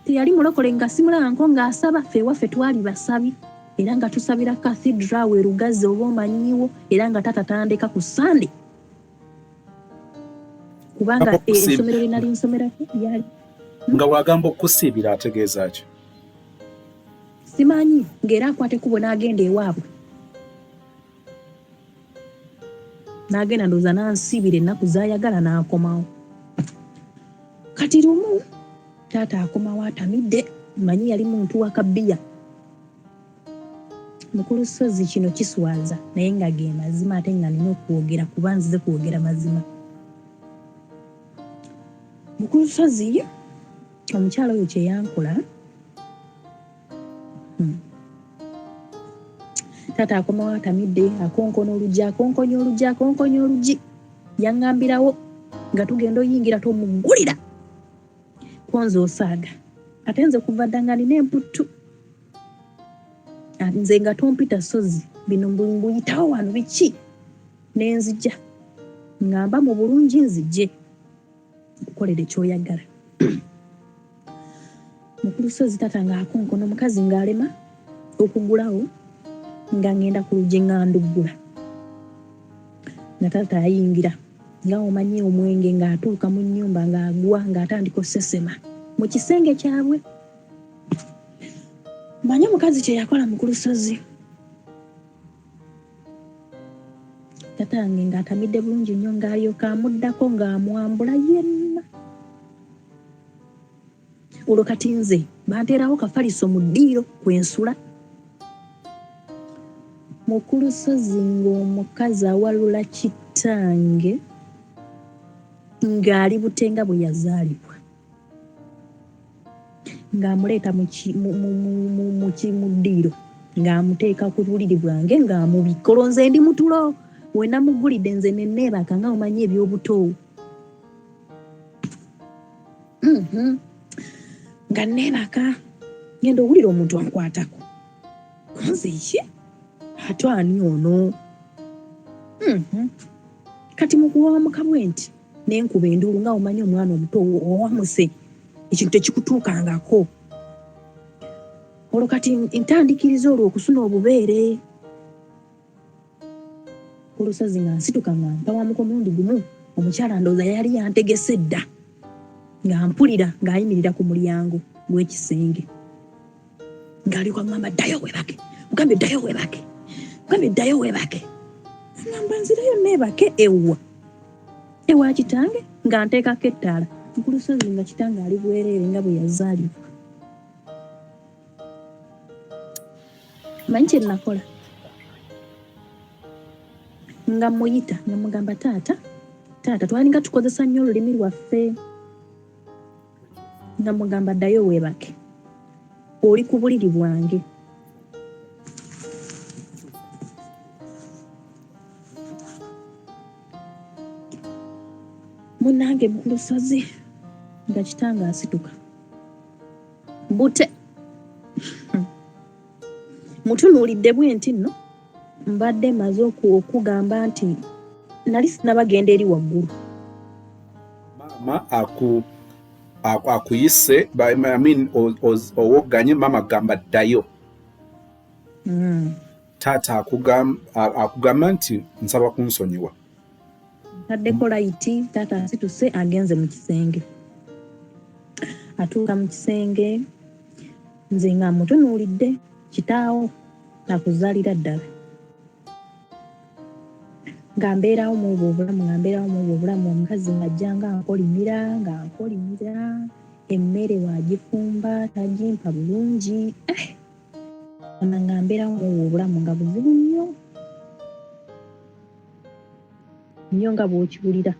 Teyali mulokole, nga simulabanko ng'asaba. Ffe ewaffe twali basabi era nga tusabira cathedral we Lugazi, oba omanyiwo, era nga taata tandeka ku Sande kubanga essomero lye nali nsomerako lyali Nga bw'agamba okusiibira ategeeza ki? Simanyi, ng'era akwata ekkubo n'agenda ewaabwe, n'agenda ndowooza n'ansiibira ennaku z'ayagala n'akomawo. Kati lumu taata akomawo atamidde, manyi yali muntu wa kabiya. Mukulu Sozi, kino kiswaza naye nga ge mazima, ate nga nina okwogera kuba nzize kwogera mazima. Mukulu Sozi, omukyala oyo kyeyankola, Taata akomawo atamidde, akonkona oluggi, akonkonya oluggi, akonkonya oluggi. Yaŋŋambirawo nga tugenda oyingira tomuggulira konze osaaga. Ate nze kuva dda nga nina emputtu, nze nga tompita Sozi, bino mbuyitawo wano biki, nenzija ngamba mu bulungi nzije nkukolere kyoyagala. Mukulu Sozi, taata ng'akonkona, omukazi ng'alema okugulawo, nga ngenda ku luggi nga nduggula, nga taata ayingira nga omanyi omwenge, ng'atuuka mu nnyumba ng'agwa, ng'atandika osesema mu kisenge kyabwe. Manyi omukazi kye yakola, mukulu Sozi? Tata wange ng'atamidde bulungi nnyo, ng'alyoka amuddako ng'amwambula yenna. Olwo kati nze banteerawo kafaliso mu ddiiro kwensula. Mukulu Sozi, ng'omukazi awalula kitange ng'ali butenga bwe yazaalibwa, ng'amuleeta mu ddiiro, ng'amuteeka ku buliri bwange, ng'amubikka. Olwo nze ndi mutulo, we namugulidde nze neneebaka nga omanyi ebyobuto. Nga neebaka, ngenda owulira omuntu ankwatako nze ki, ate ani ono? Kati mukuwamuka bwe nti nenkuba enduulu, nga omanyi omwana omuto owamuse ekintu tekikutuukangako. Olwo kati ntandikiriza olwo okusuna obubeere ku lusozi, nga nsituka nga mpawamuka omulundi gumu. Omukyala ndowooza yali yantegese dda, nga mpulira ng'ayimirira ku mulyango gw'ekisenge, ng'alyoka ngamba, "Ddayo weebake, mugambye ddayo weebake, mugambye ddayo weebake." Ngamba, "Nzirayo neebake ewa ewa kitange?" Nga nteekako ettaala nkulusozi, nga kitange ali bwereere nga bwe yazaalibwa. Manyi kye nakola? Nga muyita nga mugamba taata, taata, twalinga tukozesa nnyo olulimi lwaffe. Nga mugamba ddayo weebake, oli ku buliri bwange. Munange mu lusozi nga kitange asituka bute mutunuulidde bwe nti nno mbadde maze okugamba nti nali sinabagenda eri waggulu. Maama akuyise, I mean, owogganye, maama agamba ddayo. Taata akugamba nti nsaba kunsonyiwa. Ntaddeko layiti, taata asituse agenze mu kisenge. Atuuka mu kisenge, nze nga mutunuulidde, kitaawo akuzaalira ddala. Nga mbeerawo mu obwo obulamu, nga mbeerawo mu obwo obulamu, omukazi ng'ajja nga nkolimira, nga nkolimira, emmere waagifumba tagimpa bulungi. Nga mbeerawo mu obwo obulamu nga buzibu nnyo nnyo nga bw'okiwulira.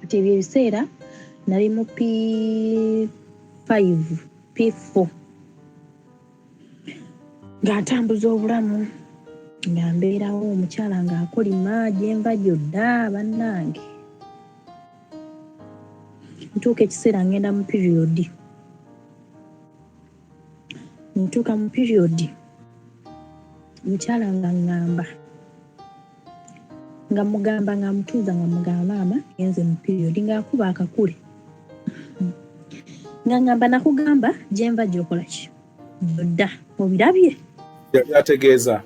Kati ebyo ebiseera nali mu P5, P4, nga ntambuza obulamu, nga mbeerawo, omukyala ng'akolima gyenva gyodda. Bannange, ntuuka ekiseera ngenda mu period. Ntuuka mu period, omukyala nga ŋŋamba, nga mugamba, nga mutuuza, nga mugamba maama ngenze mu period, ng'akuba akakule, nga ŋŋamba nakugamba gyenva gyokola ki gyodda, obirabye. Yali ategeeza?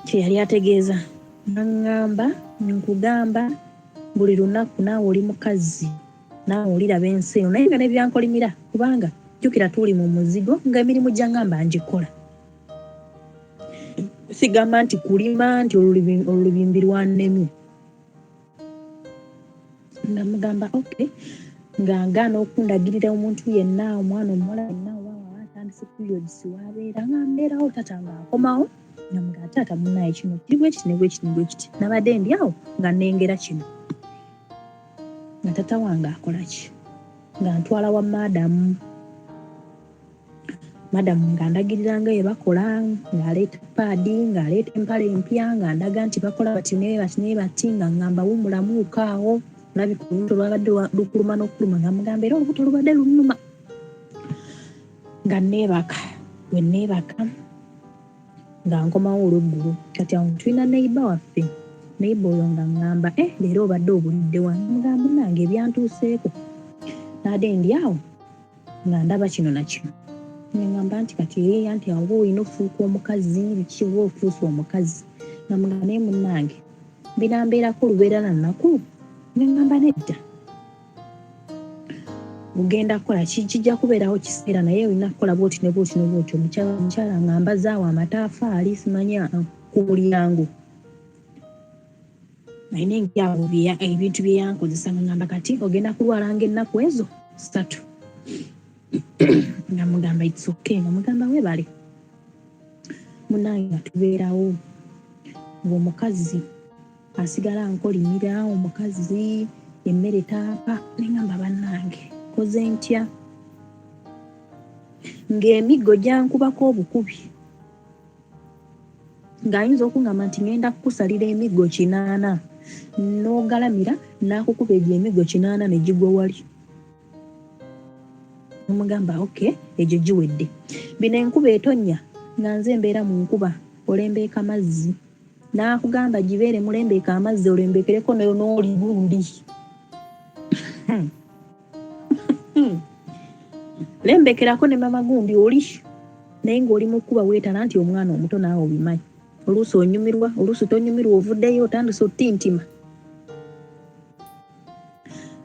Kye yali ategeeza, nga ŋŋamba nkugamba buli lunaku naawe oli mukazi, naawe oliraba ensi eno. Naye nga nebyankolimira, kubanga jjukira tuli mu muzigo, nga emirimu gyaŋŋamba ngikola. Sigamba nti kulima nti olulibimbi lwannemye. Nga mugamba okay, nga ngaana okundagirira omuntu yenna, omwana omuwala yenna oba atandise periods wabeera. Nga mbeerawo, tata nga akomawo, nga mugamba taata munnaye kino kiri bwe kiti ne bwe kiti ne bwe kiti, nabadde ndi awo nga nnengera kino. Nga tata wange akola ki? Nga ntwala wa maadamu. Madamu nga ndagirira nga bwe bakola, ng'aleeta pad, ng'aleeta empale empya, nga ndaga nti bakola bati ne bati ne bati, nga ŋŋamba wummulamuuko awo, olabika olubuto lwabadde lukuluma n'okuluma. Nga mugamba era olubuto lubadde lunnuma. Nga neebaka, bwe neebaka nga nkomawo olweggulo. Kati awo tulina neighbour waffe. Neighbour oyo nga ŋŋamba, eh, leero obadde obulidde wa? Mugamba munnange ebyantuuseeko, naade ndi awo nga ndaba kino na kino. Neŋŋamba nti kati eya nti awo oba olina ofuuka omukazi, biki, oba ofuuse omukazi. Nga mugamba naye munnange binambeerako lubeera na nnaku. Neŋŋamba nedda, ogenda kukola kijja kubeerawo kiseera, naye olina kukola bwoti ne bwoti ne bwoti. Omukyala nga mbazaawo amataafaali, simanya ku mulyango alina engeri ebintu bye yankozesa. Nga ngamba kati ogenda kulwalanga ennaku ezo 3. Nga mugamba it's okay, nga mugamba webale munange. Nga tubeerawo, ng'omukazi asigala nkolimira, omukazi emmere tampa. Neŋamba bannange koze ntya, ng'emiggo gyankubako obukubi, ng'ayinza okuŋŋamba nti ŋŋenda kukusalira emiggo 8, n'ogalamira n'akukuba egyo emiggo 8 ne gigwa wali. Nomugamba okay, egyo giwedde. Bino enkuba etonnya, nga nze mbeera mu nkuba, olembeeka mazzi, n'akugamba gibeere mulembeeka amazzi, olembekereko n'oli gundi, lembekerako ne mama gundi oli. Naye ng'oli mu kkuba weetala nti omwana omuto, naawe obimanyi, oluusi onyumirwa, oluusi tonyumirwa, ovuddeyo otandise otintima.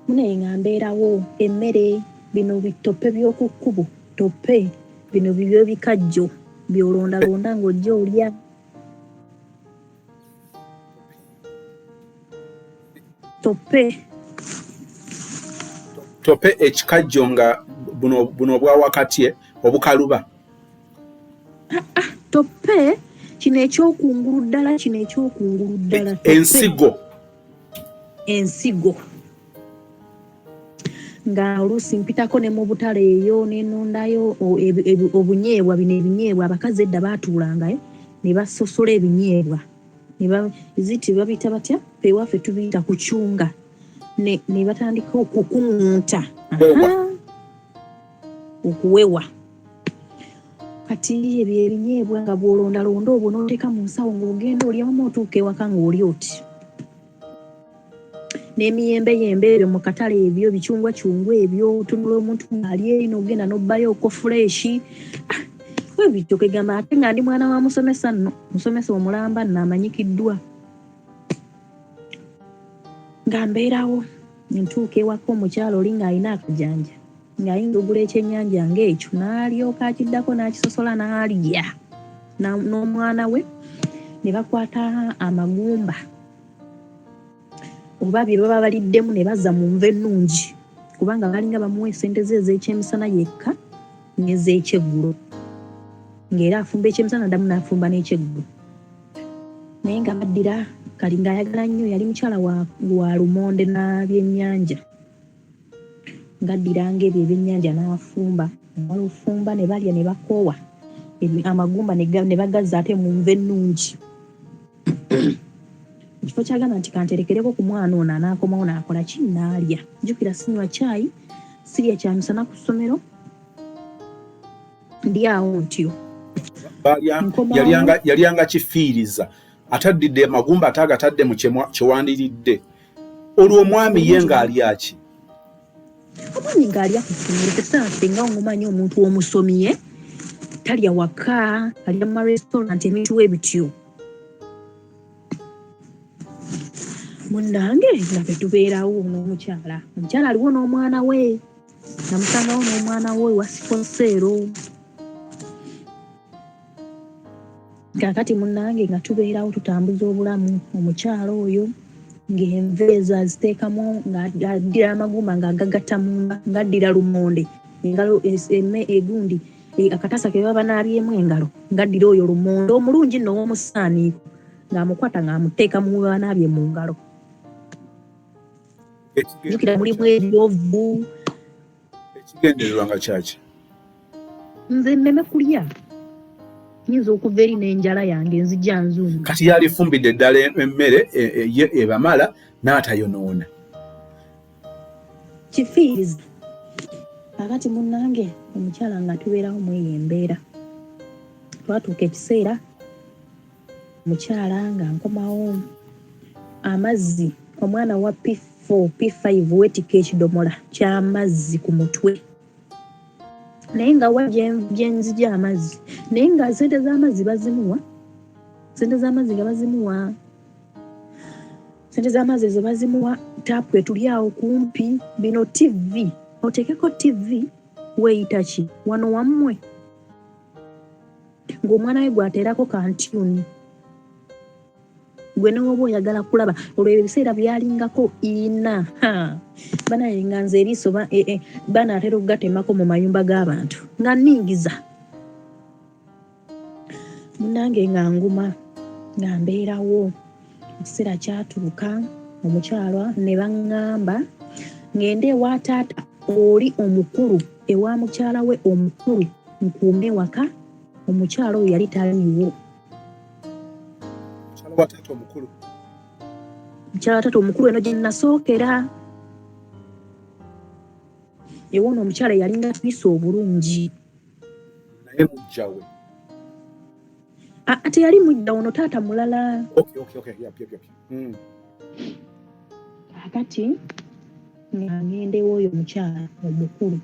Munaye nga mbeerawo, emmere bino bitope by'oku kkubo, tope bino bibyo bikajjo by'olondalonda ng'ojja olya tope. Tope ekikajjo nga buno obwa wakati obukaluba. Ah, ah, tope. Kino ekyokungulu ddala, kino ekyokungulu ddala. Ensigo. Ensigo. Nga oluusi mpitako ne mu butale eyo nenondayo obunyeebwa, bino ebinyeebwa abakazi edda baatuulangayo ne basosola ebinyeebwa, ziti babiyita batya? Ewaffe tubiyita kucunga, ne batandika okukuŋŋunta, okuwewa. Kati ebyo ebinyeebwa nga bw'olondalonda obwo n'oteeka mu nsawo ng'ogenda olyamu, otuuka ewaka ng'oli oti n'emiyembeyembe ebyo mu katale, ebyo bicungwa cungwa ebyo, otunula omuntu ng'ali eri n'ogenda n'obbayo oko fresh webityo. Kwegamba ate nga ndi mwana wa musomesa nno, musomesa omulamba nno amanyikiddwa. Nga mbeerawo, ntuuka ewaka, omukyala oli ng'alina akajanja, ng'ayinza ogula ekyennyanja ng'ekyo n'alyoka akiddako n'akisosola n'alya n'omwana we, ne bakwata amagumba oba bye baba baliddemu ne bazza mu nva ennungi, kubanga balinga bamuwa esente ze ez'ekyemisana yekka n'ez'ekyeggulo, ng'era afumba ekyemisana ddamu n'afumba n'ekyeggulo. Naye nga baddira kali ng'ayagala nnyo, yali mukyala wa lumonde na byennyanja, ng'addiranga ebyo ebyennyanja n'afumba, amala ofumba ne balya ne bakoowa, amagumba ne bagazza ate mu nva ennungi. Ekifo kyagamba nti kanterekereko ku mwana ono anaakomawo n'akola ki, n'alya. Jjukira sinywa caayi, sirya kyamisana ku ssomero, ndi awo ntyo. Yalyanga kifiiriza, ataddidde amagumba ate agatadde mu kyewandiridde. Olwo omwami ye ng'alya ki? Omwami ng'alya ku ssomero. Tesaa nga omumanyi omuntu omusomi talya waka, alya mu marestaurant, ebintu ebityo. Munnange nga betubeerawo n'omukyala, omukyala aliwo n'omwana we, namusangawo n'omwana we wa sikoseero. Kaakati munnange nga tubeerawo tutambuza obulamu, omukyala oyo ng'enva ezo aziteekamu, ng'addira amagumba ng'agagatta munda, ng'addira lumonde engalo egundi akatasa ke baba banaabyemu engalo, ng'addira oyo lumonde omulungi nno ow'omusaaniiko, ng'amukwata ng'amuteeka mu banaabye mu ngalo. Jjukira mulimu ebyovu. Ekigendererwa nga kyaki? Nze nneme kulya, nyinza okuva eri n'enjala yange nzija nzungu. Kati yalifumbidde ddala emmere ye ebamala n'atayonoona. Kifiiriza. Kakati munnange omukyala nga tubeerawo mweyo embeera, twatuuka ekiseera omukyala nga nkomawo amazzi, omwana wa P4 P5 weetikka ekidomola ky'amazzi ku mutwe, naye nga wa gyenzija amazzi? Naye nga sente z'amazzi bazimuwa, sente z'amazzi nga bazimuwa, sente z'amazzi ezo bazimuwa. Taapu etuli awo kumpi, bino TV, oteekeko TV, weeyita ki wano wammwe? Ng'omwana we gwateerako kantyuni, gwe newoba oyagala kulaba. Olwo ebyo ebiseera byalingako ina banaye nga nze eriiso banaatera okugatemako mu mayumba g'abantu nga nningiza. Munnange nga nguma, nga mbeerawo. Ekiseera kyatuuka omukyala ne baŋŋamba ŋŋende ewa taata oli omukulu, ewa mukyala we omukulu, nkuume ewaka. Omukyala oyo yali taliiwo. Mukyala wa taata omukulu? Mukyala wa taata omukulu eno gye nasookera, ewoono omukyala yalinga atuyisa obulungi. Naye mujja we? Ate yali mujja ono taata mulala. Kakati nga ŋŋenda ew'oyo omukyala omukulu,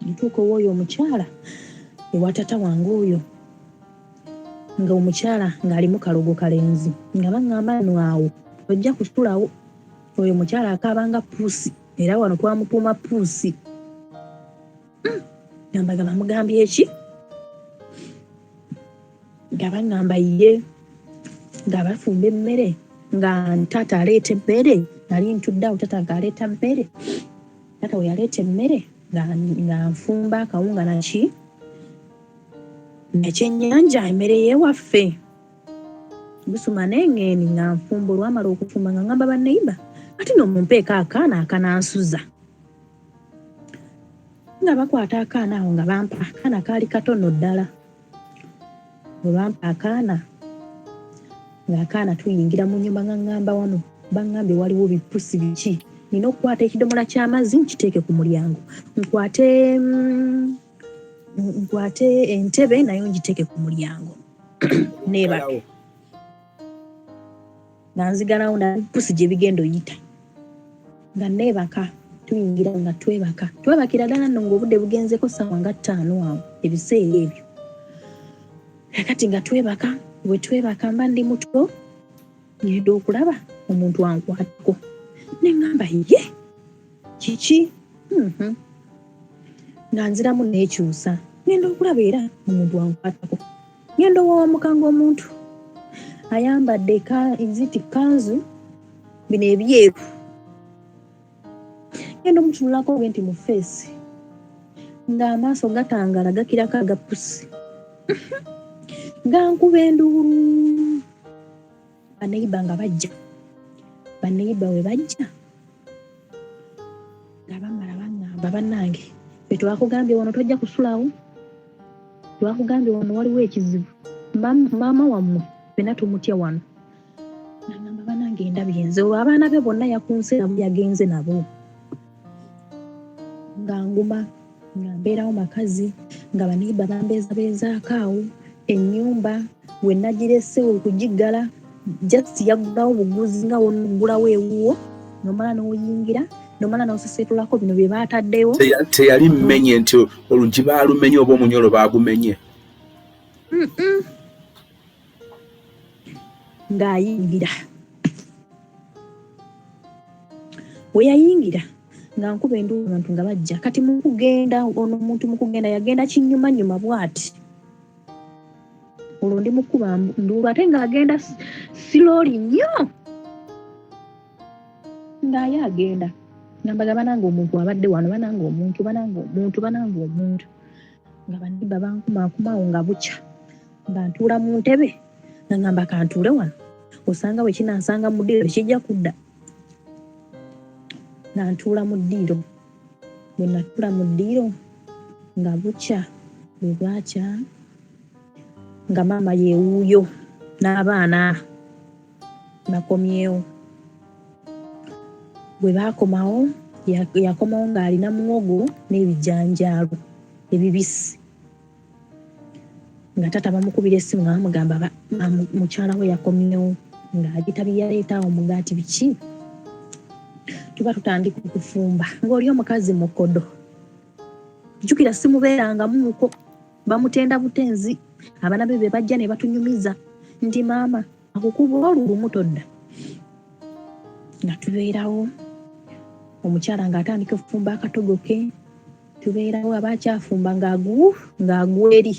ntuuka ow'oyo omukyala ewa taata wange oyo, nga omukyala ng'alimu kalogo kalenzi, nga baŋŋamba nno awo tojja kusulawo, oyo omukyala akaaba nga puusi, era wano twamutuuma puusi. Gamba nga bamugambye eki? Nga baŋŋamba ye nga bafumba emmere, nga taata aleeta emmere, nali ntudde awo taata ng'aleeta mmere. Taata we yaleeta emmere nga nfumba akawunga naki nakyennyanja, emmere y'ewaffe. Gusuma n'eŋŋeeni nga nfumba. Olwamala okufumba nga ŋŋamba banneyiba ati no mumpeeko akaana akanansuza. Nga bakwata akaana awo nga bampa akaana, kaali katono ddala. Bwe bampa akaana, ng'akaana tuyingira mu nnyumba nga ŋŋamba wano baŋŋambye waliwo bipusi biki, nina okukwata ekidomola ky'amazzi nkiteeke ku mulyango, nkwate entebe nayo ngiteeke ku mulyango neebake. Nga nzigalawo napusi gye bigenda oyita nga neebaka. Tuyingira nga twebaka, twebakira ddala nno ng'obudde bugenzeko ssaawa nga 5 awo ebiseera ebyo. Kakati nga twebaka, bwe twebaka mba ndi muto, ngenda okulaba omuntu ankwatako ne ŋŋamba ye kiki? Nga nziramu neekyusa, ngenda okulaba era omuntu ankwatako, ngenda owawamuka ng'omuntu ayambadde ziti kanzu bino ebyeru. Ngenda omutunulako bwe nti mu face ng'amaaso gatangala gakirako aga pusi, gankuba enduulu. Baneyiba nga bajja, baneyiba we bajja nga bamala baŋŋamba, bannange fe twakugambye wano tojja kusulawo, twakugambye wano waliwo ekizibu, maama wammwe fenna tumutya wano. Nagamba banange ndabye nze olwo abaana be bonna yakunse nabo yagenze nabo. Nga nguma nga mbeerawo makazi nga baneyiba bambeezabeezaako awo. Ennyumba we nagirese okugiggala, just yaggulawo buguzi nga wonoggulawo ewuwo, nomala n'oyingira nomala n'oseseetulako bino bye baataddewo. Teyali mmenye nti oluggi baalumenye oba omunyolo baagumenye? Ng'ayingira, we yayingira nga nkuba enduulu, abantu nga bajja. Kati mukugenda ono omuntu mukugenda yagenda kinyumanyuma bw'ati, olwo ndi mukuba nduulu ate ng'agenda slowly nnyo ng'aye agenda ngambaga banange omuntu abadde wano, banange omuntu, banange omuntu, banange omuntu. Nga banibba bankumakumawo nga bukya nga ntuula mu ntebe nga ngamba kantuule wano osanga bwe kinansanga mu ddiiro tekijja kudda. Nga ntuula mu ddiiro, bwe natuula mu ddiiro nga bukya, bwe bwakya nga maama yeewuuyo n'abaana bakomyewo. Bwe baakomawo yakomawo ng'alina muwogo n'ebijanjaalo ebibisi. Nga taata bamukubira essimu nga bamugamba mukyala we yakomyewo ng'agita bye yaleeta awo omugaati biki. Tuba tutandika okufumba ng'oli omukazi mukodo, jjukira simubeerangamuuko, bamutenda butenzi, abaana be be bajja ne batunyumiza nti maama akukuba olulumu todda. Nga tubeerawo omukyala ng'atandika okufumba akatogo ke, tubeerawo aba akyafumba ng'agwa eri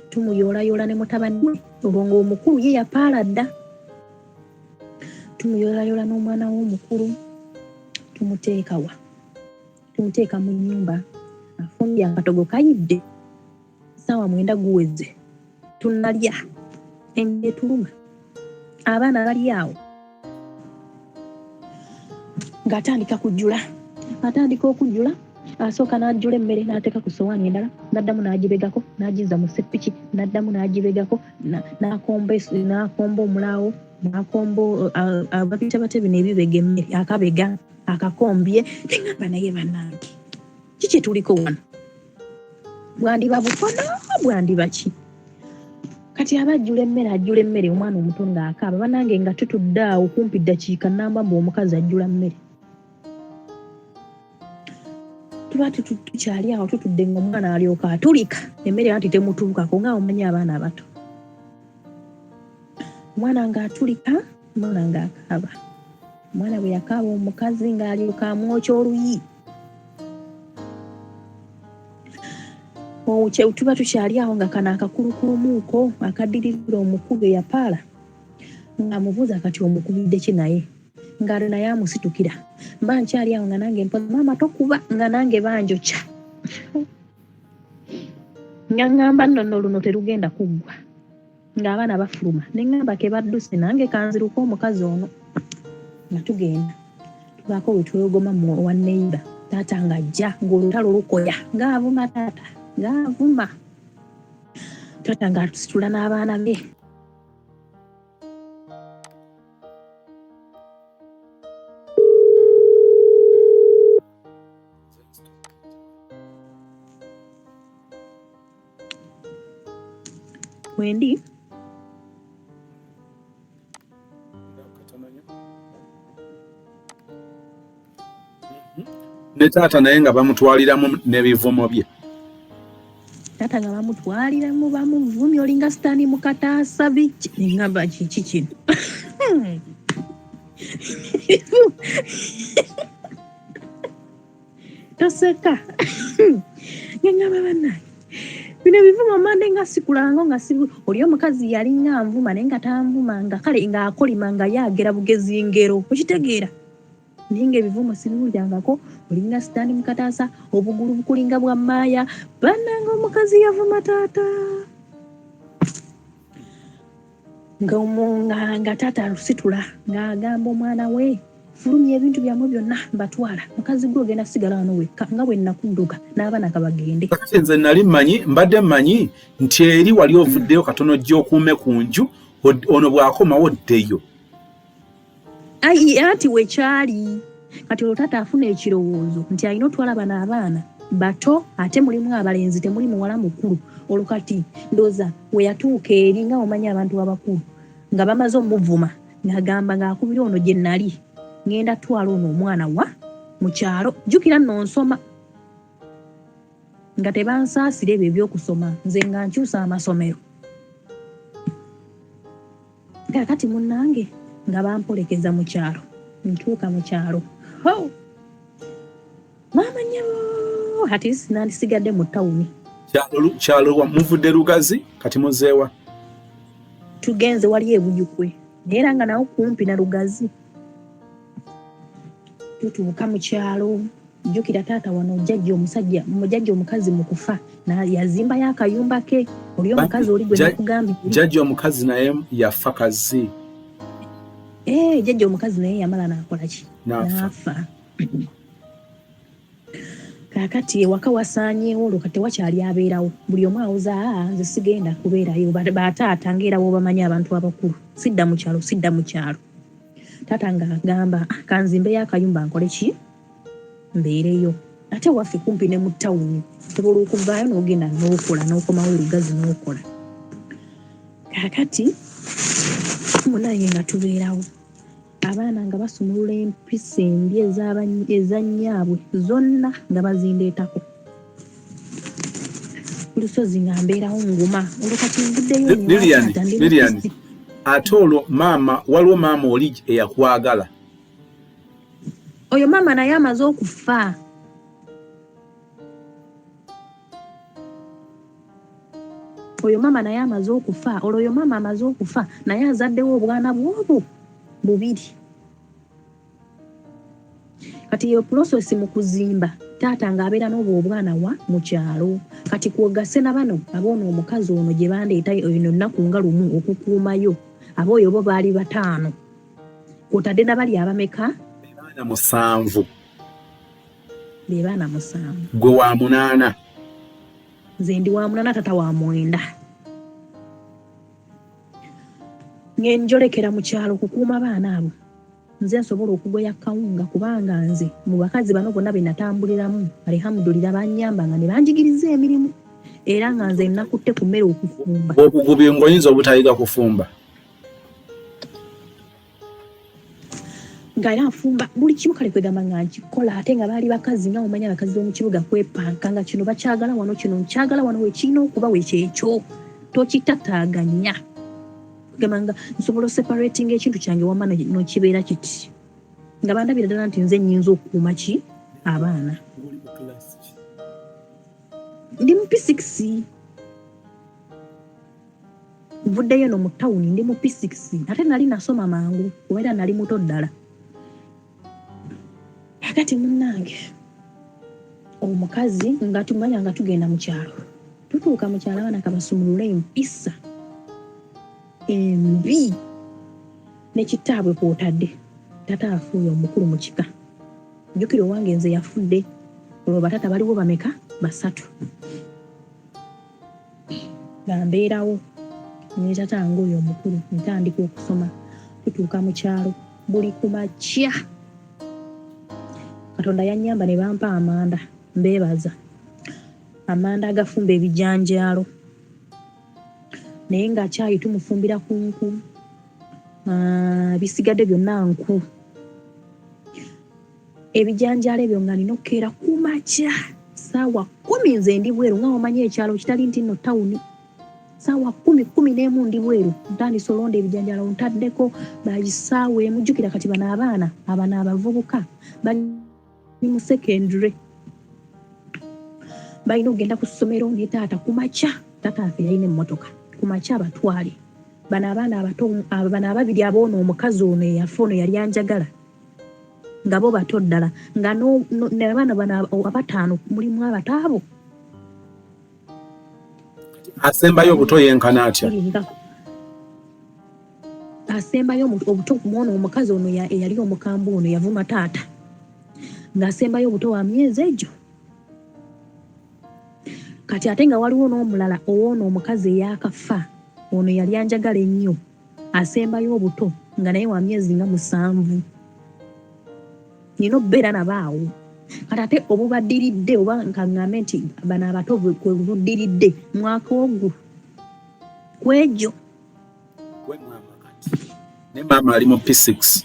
tumuyoolayoola ne mutabani we olwo ng'omukulu ye yapaala dda, tumuyoolayoola n'omwana we omukulu, tumuteekawa, tumuteeka mu nnyumba afumbye akatogo kayidde, 9:00 guweze, tunnalya enjala etuluma, abaana bali awo. Ng'atandika kujjula, atandika okujjula, asooka n'ajjula emmere n'ateeka ku ssowaani endala, n'addamu n'agibegako n'agizza mu ssepiki, n'addamu n'agibegako n'akomba omulaawo n'akomba babiyita batya bino ebibega emmere, akabega akakombye. Neŋŋamba naye bannange kiki tuliko wano, bwandiba bukono bwandiba ki? Kati aba ajjula emmere, ajjula emmere, omwana omuto ng'akaaba. Bannange nga tutudde awo kumpi ddakiika nnamba mbu omukazi ajjula mmere, tuba tukyali awo tutudde ng'omwana alyoka atulika emmere anti temutuukako nga omanyi abaana abato. Omwana ng'atulika, omwana ng'akaaba, omwana bwe yakaaba omukazi ng'alyoka amwokya oluyi. Tuba tukyali awo nga kano akakulukulumu akaddiririra omukulu eyapaala ng'amubuuza kati omukubidde ki, naye ng'alo naye amusitukira. Mba nkyali awo nga nange mpoza maama tokuba, nga nange banjokya nga ŋŋamba nno nno luno terugenda kuggwa. Ng'abaana bafuluma ne ŋŋamba ke badduse nange kanziruke omukazi ono. Nga tugenda tubaako we twegoma mu wa neighbor, taata ng'ajja ng'olutalo lukoya, ng'avuma taata, ng'avuma taata, ng'atusitula n'abaana be. Wendi Ne taata naye nga bamutwaliramu n'ebivumo bye. Taata nga bamutwaliramu, bamuvumya, olinga sitaani mukataasa biki. Neŋŋamba kiki kino? Toseka. Ngeŋŋamba bannange, bino ebivumo mande nga sikulango nga si oli omukazi yalinga nvuma, naye nga tanvuma nga kale ng'akolima nga yagera bugezi ngero okitegeera, naye ng'ebivumo sibiwulirangako. Olinga sitaani mukataasa, obugulu bukulinga bwa maaya. Bannange, omukazi yavuma taata nga taata alusitula ng'agamba omwana we, fulumya ebintu byammwe byonna mbatwala. Mukazi gwe ogenda sigala wano wekka nga bwe nakudduka n'abaana kabagende. Kati nze nali mmanyi, mbadde mmanyi nti eri wali ovuddeyo katono ojja okuume ku nju, ono bw'akomawo ddeyo. Ayi, anti wekyali kati olwo taata afuna ekirowoozo nti alina otwala bano abaana bato, ate mulimu abalenzi, temuli muwala mukulu. Olwo kati ndowooza we yatuuka eri nga omanyi abantu abakulu nga bamaze omuvuma, ng'agamba ng'akubira ono gye nali ŋŋenda twala ono omwana wa mu kyalo. Jjukira nno nsoma nga tebansaasira ebyo ebyokusoma, nze nga nkyusa amasomero. Kaakati munnange nga bampolekeza mu kyalo, ntuuka mu kyalo, ho maama nnyabo, ati nandisigadde mu tawuni. Kyalo muvudde Lugazi, kati muzeewa? Tugenze wali ebuyukwe, naye era nga nawo kumpi na Lugazi. Tutuuka mu kyalo, jjukira taata wano jjajja omusajja, jjajja omukazi mu kufa yazimbayo akayumba ke oli omukazi oli gwe nakugambye. Jjajja omukazi naye yafa kazi? Eh, jjajja omukazi naye yamala n'akola ki? N'afa. Kaakati ewaka wasaanyeewo, olwo kati tewakyali abeerawo, buli omu awoza, aa nze sigenda kubeerayo. Bataata ngaera bw'obamanyi abantu abakulu, sidda mu kyalo, sidda mu kyalo. Taata ng'agamba, ah, kanzimbeyo akayumba nkole ki, mbeereyo, ate waffe kumpi ne mu tawuni, osobola okuvaayo n'ogenda n'okola n'okomawo erugazi n'okola. Kaakati munaye nga tubeerawo, abaana nga basumulula empisa embi eza nnyaabwe zonna nga bazindeetako lusozi, nga mbeerawo nguma. Olwo kati nvuddeyo. Lilian, ate olwo maama, waliwo maama oli eyakwagala? Oyo maama naye amaze okufa. Oyo maama naye amaze okufa. Olwo oyo maama amaze okufa, naye azaddewo obwana bwobwo bubiri. Kati eyo process mu kuzimba, taata ng'abeera n'obwo obwana wa mu kyalo. Kati kwogase na bano aboono omukazi ono gye bandeeta eno nnaku nga lumu okukuumayo abooyo, bo baali bataano, kwotadde na bali abameka? Baana 7. Be baana 7. Gwe wa munaana? Nze ndi wa munaana, tata wa mwenda. Ngenjolekera mu kyalo kukuuma baana abo. Nze nsobola okugoya kawunga, kubanga nze mu bakazi bano bonna be natambuliramu, alhamdulillah, banyambanga ne banjigiriza emirimu, era nga nze nakutte ku mmere okufumba. Okugubi ng'oyinza obutayiga kufumba. Nga era nfumba buli kimu, kale kwegamba nga nkikola. Ate nga baali bakazi nga omanyi abakazi b'omu kibuga kwepanka, nga kino bakyagala wano, kino nkyagala wano, wekirina okuba wekyekyo, tokitataaganya. Kugamba nga nsobola oseparatinga ekintu kyange wama nokibeera kiti, nga bandabira ddala nti nze nnyinza okukuuma ki abaana. Ndi mu P6, nvuddeyo no mu tawuni, ndi mu P6, ate nali nasoma mangu kubeera nali muto ddala. Akati munnange omukazi nga tumanya nga tugenda mu kyalo, tutuuka mu kyalo, abaana kabasumulule empisa. Embi ne kitaabwe kw'otadde taata afuuye omukulu mu kika. Jjukira owange nze yafudde, olwo bataata baliwo bameka? Basatu. Nga mbeerawo ne taata wange oyo omukulu, ntandika okusoma, tutuuka mu kyalo buli ku makya. Katonda yannyamba ne bampa amanda, mbeebaza amanda agafumba ebijanjaalo, naye nga kyayi tumufumbira ku nku, bisigadde byonna nku. Ebijanjaalo ebyo nga nina okukeera ku makya 10:00, nze ndi bweru, nga omanyi ekyalo kitali nti nno tawuni. 10:00, 11:00 ndi bweru, ntandise olonda ebijanjaalo, ntaddeko bayisaawa emu. Jjukira kati bano abaana abano abavubuka bali mu secondary, balina okugenda ku ssomero ne taata ku makya. Taata waffe yalina emmotoka, ku makya abatwale bano abaana abato, bano ababiri aboono omukazi ono eyafa ono yali anjagala, nga bo bato ddala, nga abaana bano abataano mulimu abato abo. Asembayo obuto yenkana atya? Asembayo obuto mwono omukazi ono eyali omukambwe ono yavuma taata, ng'asembayo obuto wa myezi egyo. Kati ate nga waliwo n'omulala owoono omukazi eyakafa ono yali anjagala ennyo, asembayo obuto nga naye wa myezi nga 7. Nina okubeera nabo awo. Kati ate obubaddiridde, oba nkaŋŋambe nti bano abato kwe buddiridde mwaka ogwo kwegyo. Ne maama ali mu P6.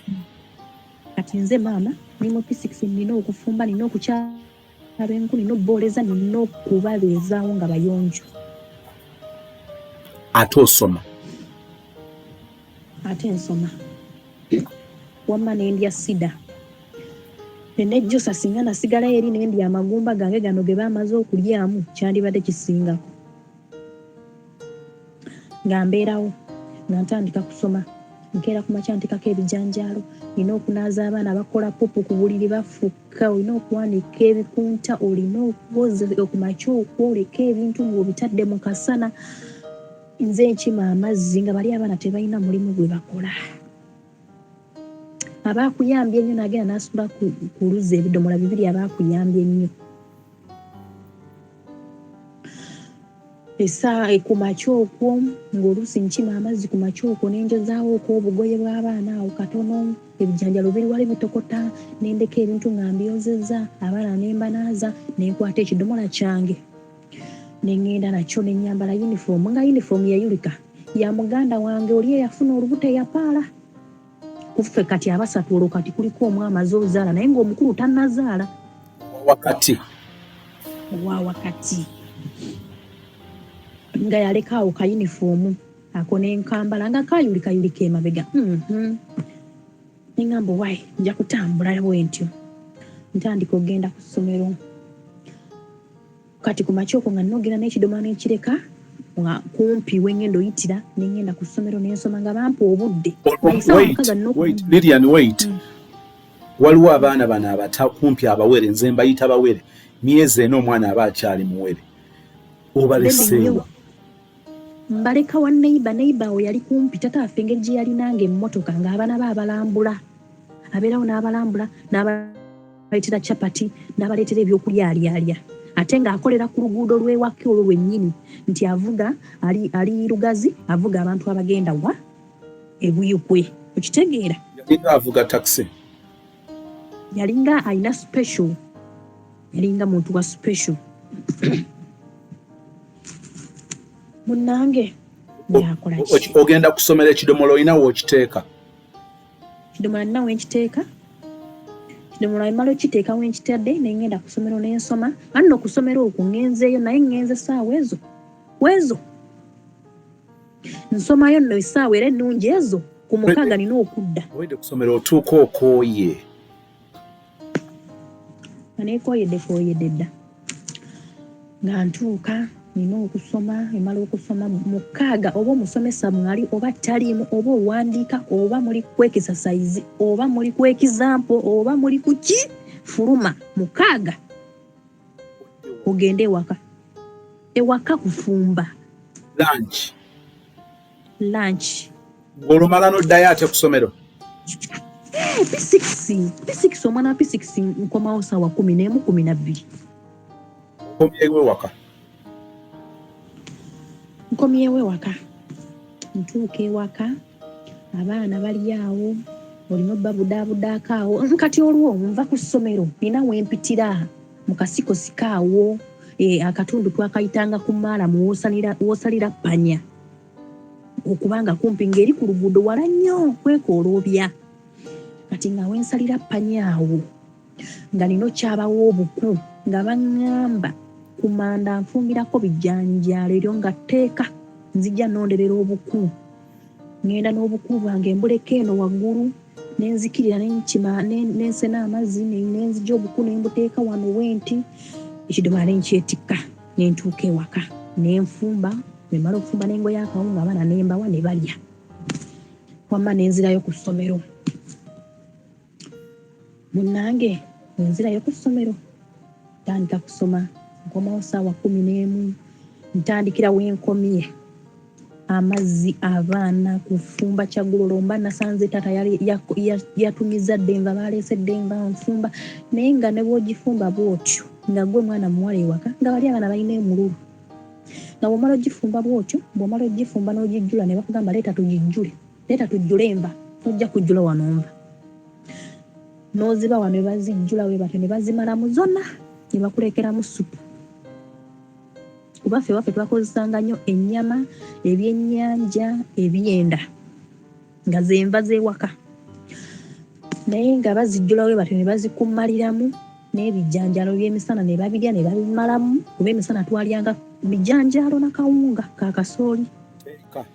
Kati nze maama ndi mu P6, nina okufumba, nina okukyaba enku, nina okubooleza, nina okubabeezaawo nga bayonjo. Ate osoma? Ate nsoma. Wamma nendya sida nenejjusa, singa nasigalayo eri nendya amagumba gange gano ge bamaze okulyamu, kyandibadde kisingako. Nga mbeerawo nga ntandika kusoma, nkeera ku makya, ntekako ebijanjaalo, nina okunaaza abaana, bakola pupu ku buliri bafuka, olina okuwanika ebikunta, olina okwoza ku makya, okwoleka ebintu ng'obitadde mu kasana. Nze nkima amazzi nga bali abaana tebalina mulimu gwe bakola. Abaakuyambye ennyo n'agenda n'asula ku luzzi ebidomola 2, abaakuyambye ennyo. Essaawa ku makya okwo ng'oluusi nkima amazzi ku makya okwo, ne njozaawo okw'obugoye bw'abaana awo katono, ebijanjalo biri wali bitokota, ne ndeka ebintu nga mbyozezza, abaana ne mbanaaza, ne nkwata ekidomola kyange ne ŋŋenda nakyo, ne nnyambala yunifoomu, nga yunifoomu yayulika ya muganda wange oli eyafuna olubuto eyapaala kuffe. Kati abasatu olwo kati kuliko omu amaze ozaala, naye ng'omukulu tannazaala. Wakati. Owa wakati nga yaleka awo kayunifoomu ako, nenkambala nga kayulikayulika emabega. Neŋŋamba, "Wayi, nja kutambula bwe ntyo." Ntandika okugenda ku ssomero. Kati ku makya okwo nga nogera n'ekidomola n'ekireka nga kumpi wengenda oyitira, nengenda ku ssomero nensoma nga bampa obudde. Wait, Lilian, wait. Waliwo abaana bano abata kumpi abawere, nze mbayita bawere, myezi 4 omwana aba akyali muwere, obaleseewa? Mbaleka wa neighbor. Neighbor awo yali kumpi. Tata affe engeri gye yalinanga emmotoka, ng'abaana be abalambula, abeerawo n'abalambula, n'abaleetera capati, n'abaleetera ebyokulya alyalya, ate ng'akolera ku luguudo lw'ewaka olwo lwennyini, nti avuga ali, ali Lugazi, avuga abantu abagenda wa Ebuyukwe, okitegeera? Yalinga avuga taxi? Yalinga alina special, yalinga muntu wa special munnange. Yakola ki? Ogenda kusomera, ekidomola olina wookiteeka? Kidomola nina wenkiteeka. Kidomola emala okiteeka wenkitadde, nengenda ku ssomero nensoma. Anno ku ssomero okwo ngenzeeyo, naye ngenze essaawa ezo kwezo nsomayo nno essaawa era ennungi ezo ku 6 nina okudda. Owedde kusomero, otuuka okooye. Nga neekooyedde kooyedde dda, nga ntuuka nina okusoma. Emala okusoma 6, oba omusomesa mwali oba taliimu, oba owandiika, oba muli ku exercise, oba muli ku example, oba muli ku ki, fuluma 6 ogende ewaka, ewaka kufumba. Lunch. Lunch. Olumala n'oddayo ate ku ssomero? Eh, P6, P6, omwana wa P6, nkomawo saawa 11, 12. Okomyewo ewaka? Nkomyewo ewaka. Ntuuka ewaka, abaana bali awo, olina obbabudaabudaako awo. Kati olwo nva ku ssomero, nina wempitira mu kasikosiko awo, akatundu twakayitanga ku maalamu, woosalira ppanya, okubanga kumpi ng'eri ku luguudo wala nnyo kwekooloobya. Kati nga wensalira ppanya awo, nga nina okyabawo obuku, nga baŋŋamba ku manda nfumbirako bijanjaalo eryo nga tteeka. Nzija nonderera obuku, ŋŋenda n'obuku bwange mbuleka eno waggulu, nenzikirira nenkima, nensena amazzi, nenzija obuku nembuteeka wano wenti, ekidomola nenkyetikka, nentuuka ewaka nenfumba. Nemala okufumba nengoye akawunga, abaana nembawa ne balya, wamma nenzirayo ku ssomero. Munnange, nenzirayo ku ssomero, ntandika kusoma. Nkomawo saawa 11, ntandikira wenkomye, amazzi, abaana, kufumba kyaggulo. Mba nasanze taata yatumiza dda enva, baleese dda enva, nfumba. Naye nga ne bw'ogifumba bw'otyo, nga gwe mwana muwala ewaka, nga bali abaana balina emululu, nga bw'omala ogifumba bw'otyo, bw'omala ogifumba n'ogijjula, ne bakugamba, "Leeta tugijjule, leeta tujjule enva." Tojja kujjula wano nva, n'oziba wano ne bazijjula we batyo ne bazimalamu zonna, ne bakulekeramu supu. Kuba ffe waffe twakozesanga nnyo ennyama, ebyennyanja, ebyenda, nga zenva z'ewaka. Naye nga bazijjula we batyo ne bazikumaliramu n'ebijanjaalo by'emisana ne babirya ne babimalamu, kuba emisana twalyanga bijanjaalo na kawunga ka kasooli. Teeka.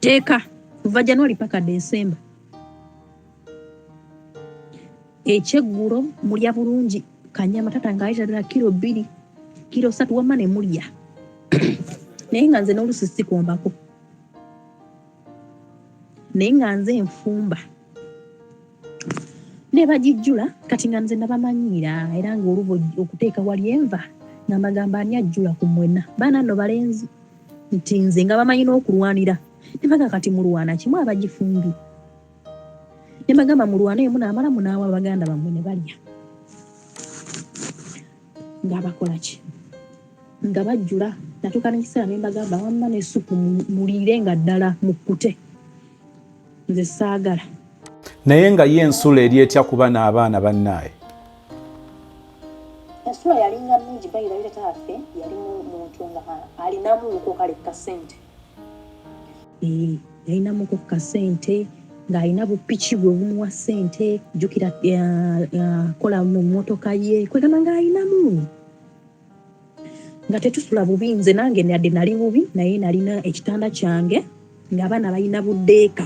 Teeka kuva January paka Desemba. Ekyeggulo mulya bulungi kanyama, tata ng'ayita ddala kiro 2, kiro 3, wamma ne mulya. Naye nga nze n'olusi sikombako, naye nga nze nfumba ne bagijjula. Kati nga nze nabamanyiira, era ng'oluva okuteeka wali enva, nga mbagamba, "Ani ajjula ku mmwenna baana nno balenzi?" Nti nze nga bamanyi n'okulwanira, ne baga, "Kati mulwana kimu abagifumbye." Ne bagamba, "Mulwane emu, naamala munaawa baganda bammwe ne balya." Ng'abakola ki? Nga bajjula. Natuuka n'ekiseera ne mbagamba, "Wamma ne supu muliire nga ddala mukkute, nze saagala." Naye nga ye ensula eri etya kuba n'abaana bannaaye? Ensula yalinga nnungi. Bayira taata waffe yali muntu nga alinamuuko kale kasente. Yalinamuko kasente, ng'alina bupiki bwe bumuwa ssente. Jjukira kola mu mmotoka ye, kwegamba ng'alinamu, nga tetusula bubi. Nze nange yadde nali bubi, naye nalina ekitanda kyange, ng'abaana balina buddeeka.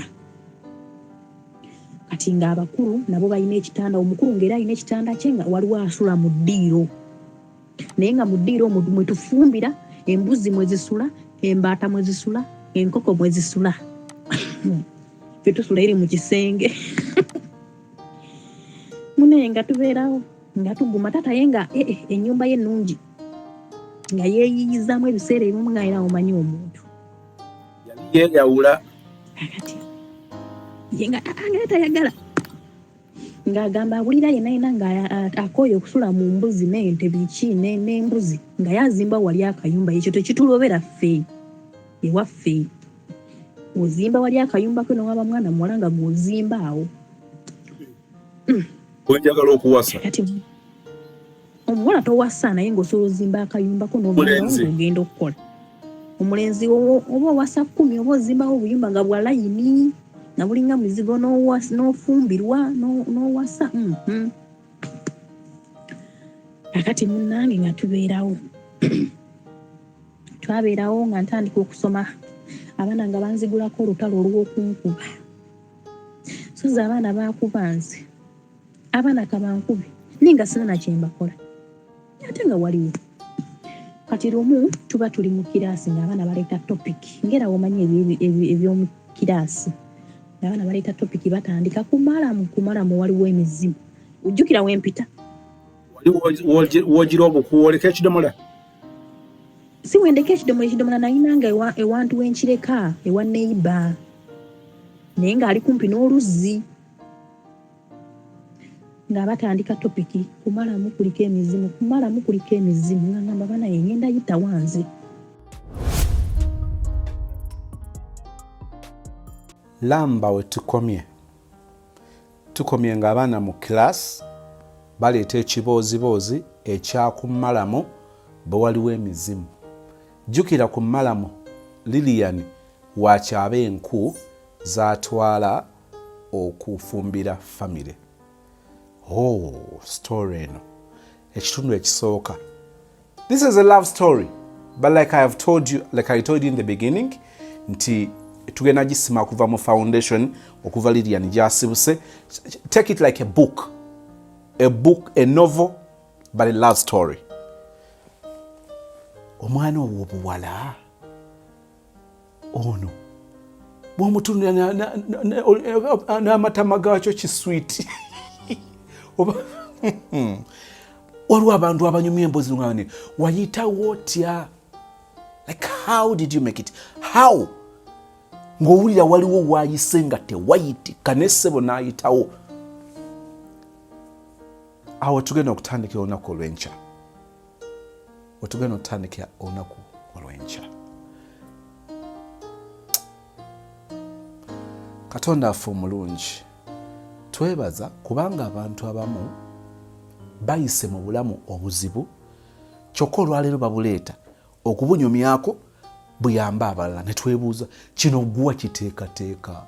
Kati ng'abakulu nabo balina ekitanda, omukulu ng'era alina ekitanda kye, nga waliwo asula mu ddiiro. Naye nga mu ddiiro omwo mwe tufumbira, embuzi mwe zisula, embaata mwe zisula, enkoko mwe zisula, ffe tusula eri mu kisenge. Munaye nga tubeerawo nga tuguma. Taata ye nga ennyumba ye ennungi, nga yeeyiyizaamu ebiseera ebimu, nga era omanyi omuntu. Yali yeeyawula. Akati ye nga tata nga tayagala, ng'agamba awulira yenna yenna nga akooye okusula mu mbuzi n'ente biki n'embuzi, nga yazimba wali akayumba. Ekyo tekitulobera ffe ewaffe, ozimba wali akayumba ke nowaba mwana muwala nga gw'ozimba awo. Gwenjagala okuwasa. Kati omuwala towasa, naye ng'osobola ozimba akayumbako n'obeerawo. Mulenzi. Ng'ogenda okukola omulenzi oba owasa 10, oba ozimbawo obuyumba nga bwa layini, nga bulinga muzigo, n'ofumbirwa n'owasa. Kakati munnange nga tubeerawo, twabeerawo nga ntandika okusoma, abaana nga banzigulako olutalo olw'okunkuba. Soza abaana baakuba nze, abaana kabankube, naye nga sina nakyembakola, ate nga waliwo. Kati lumu tuba tuli mu kiraasi, ng'abaana baleeta topic, ngera womanyi eby'omu kiraasi, ng'abaana baleeta topic, batandika kumalamu kumalamu waliwo emizimu. Ojjukira wempita. Wali wogira obukuwoleka ekidomola. Si wendeka ekidomola, ekidomola nayinanga ewantu wenkireka ewa neiba, naye ng'ali kumpi n'oluzzi, nga batandika topic kumalamu kuliko emizimu, kumalamu kuliko emizimu, nga ngamba banaye ngenda yita wanze. Lamba we tukomye, tukomye ng'abaana mu class baleeta ekibooziboozi ekyakumalamu bwe waliwo emizimu. Jjukira ku malamu Lilian wakyaba enku z'atwala okufumbira famire. Oh, story eno ekitundu ekisooka. This is a love story, but like I have told you, like I told you in the beginning, nti tugenda gisima kuva mu foundation okuva Lilian gyasibuse. Take it like a book, a book, a novel, but a love story. Omwana ow'obuwala ono bwomutunulira n'amatama gaakyo kiswiti, oba waliwo abantu abanyumya emboozi ngani wayitawo otya, like how did you make it, how ng'owulira waliwo wayise nga tewayitika nessebo n'ayitawo. Awo tugenda okutandikira olunaku olw'enkya, wetugenda okutandikira olunaku olw'enkya. Katonda affe omulungi, twebaza kubanga abantu abamu bayise mu bulamu obuzibu, kyokka olwaleero babuleeta okubunyumyako buyambe abalala. Ne twebuuza kino guwa kiteekateeka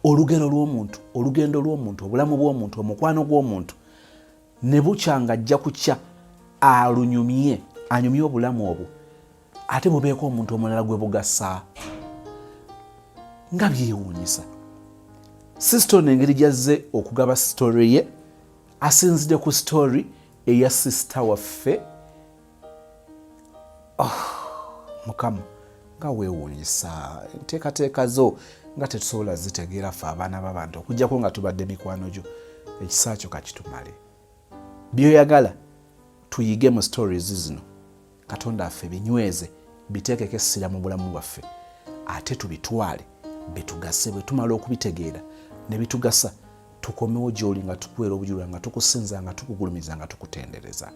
olugero lw'omuntu, olugendo lw'omuntu, obulamu bw'omuntu, omukwano gw'omuntu, ne bukya nga ajja kukya alunyumye, anyumye obulamu obwo ate bubeeko omuntu omulala gwe bugasa. Nga byewuunyisa sister ono engeri gyazze okugaba story ye, asinzidde ku story eya sister waffe. Oh, Mukama, nga weewuunyisa enteekateeka zo, nga tetusobola zitegeera ffe abaana b'abantu, okuggyako nga tubadde mikwano gyo. Ekisa kyo kakitumale. Byoyagala tuyige mu stories zino, Katonda affe, binyweze, biteekeko essira mu bulamu bwaffe, ate tubitwale bitugase. Bwe tumala okubitegeera ne bitugasa, tukomewo gy'oli nga tukuweera obujulirwa, nga tukusinza, nga tukugulumiza, nga tukutendereza.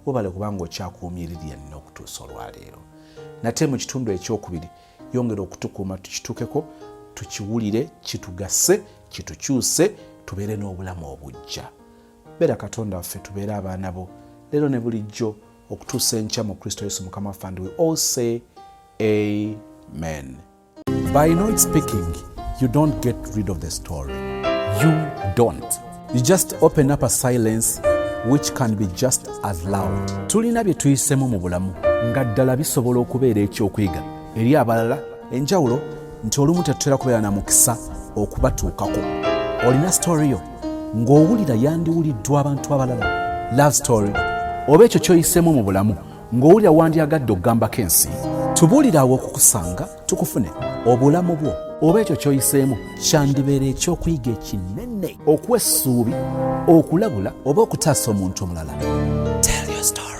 Webale kubanga okyakuumye Lilian n'okutuusa olwaleero. Nate mu kitundu ekyokubiri yongera okutukuuma tukituukeko, tukiwulire, kitugase, kitukyuse, tubeere n'obulamu obujja. Beera Katonda waffe, tubeere abaana bo leero ne bulijjo okutuusa enkya, mu Kristo Yesu Mukama waffe. And we all say amen. By not speaking, you don't get rid of the story. You don't. You just open up a silence which can be just as loud. Tulina bye tuyisemu mu bulamu nga ddala bisobola okubeera ekyokuyiga eri abalala, enjawulo nti olumu tetutera kubeera na mukisa okubatuukako. Olina story yo ng'owulira yandiwuliddwa abantu abalala, love story oba ekyo ky'oyiseemu mu bulamu ng'owulira wandyagadde okugambako ensi, tubuulire awo okukusanga tukufune. Obulamu bwo oba ekyo ky'oyiseemu kyandibeera ekyokuyiga ekinene, okuwa essuubi, okulabula oba okutaasa omuntu omulala. Tell your story.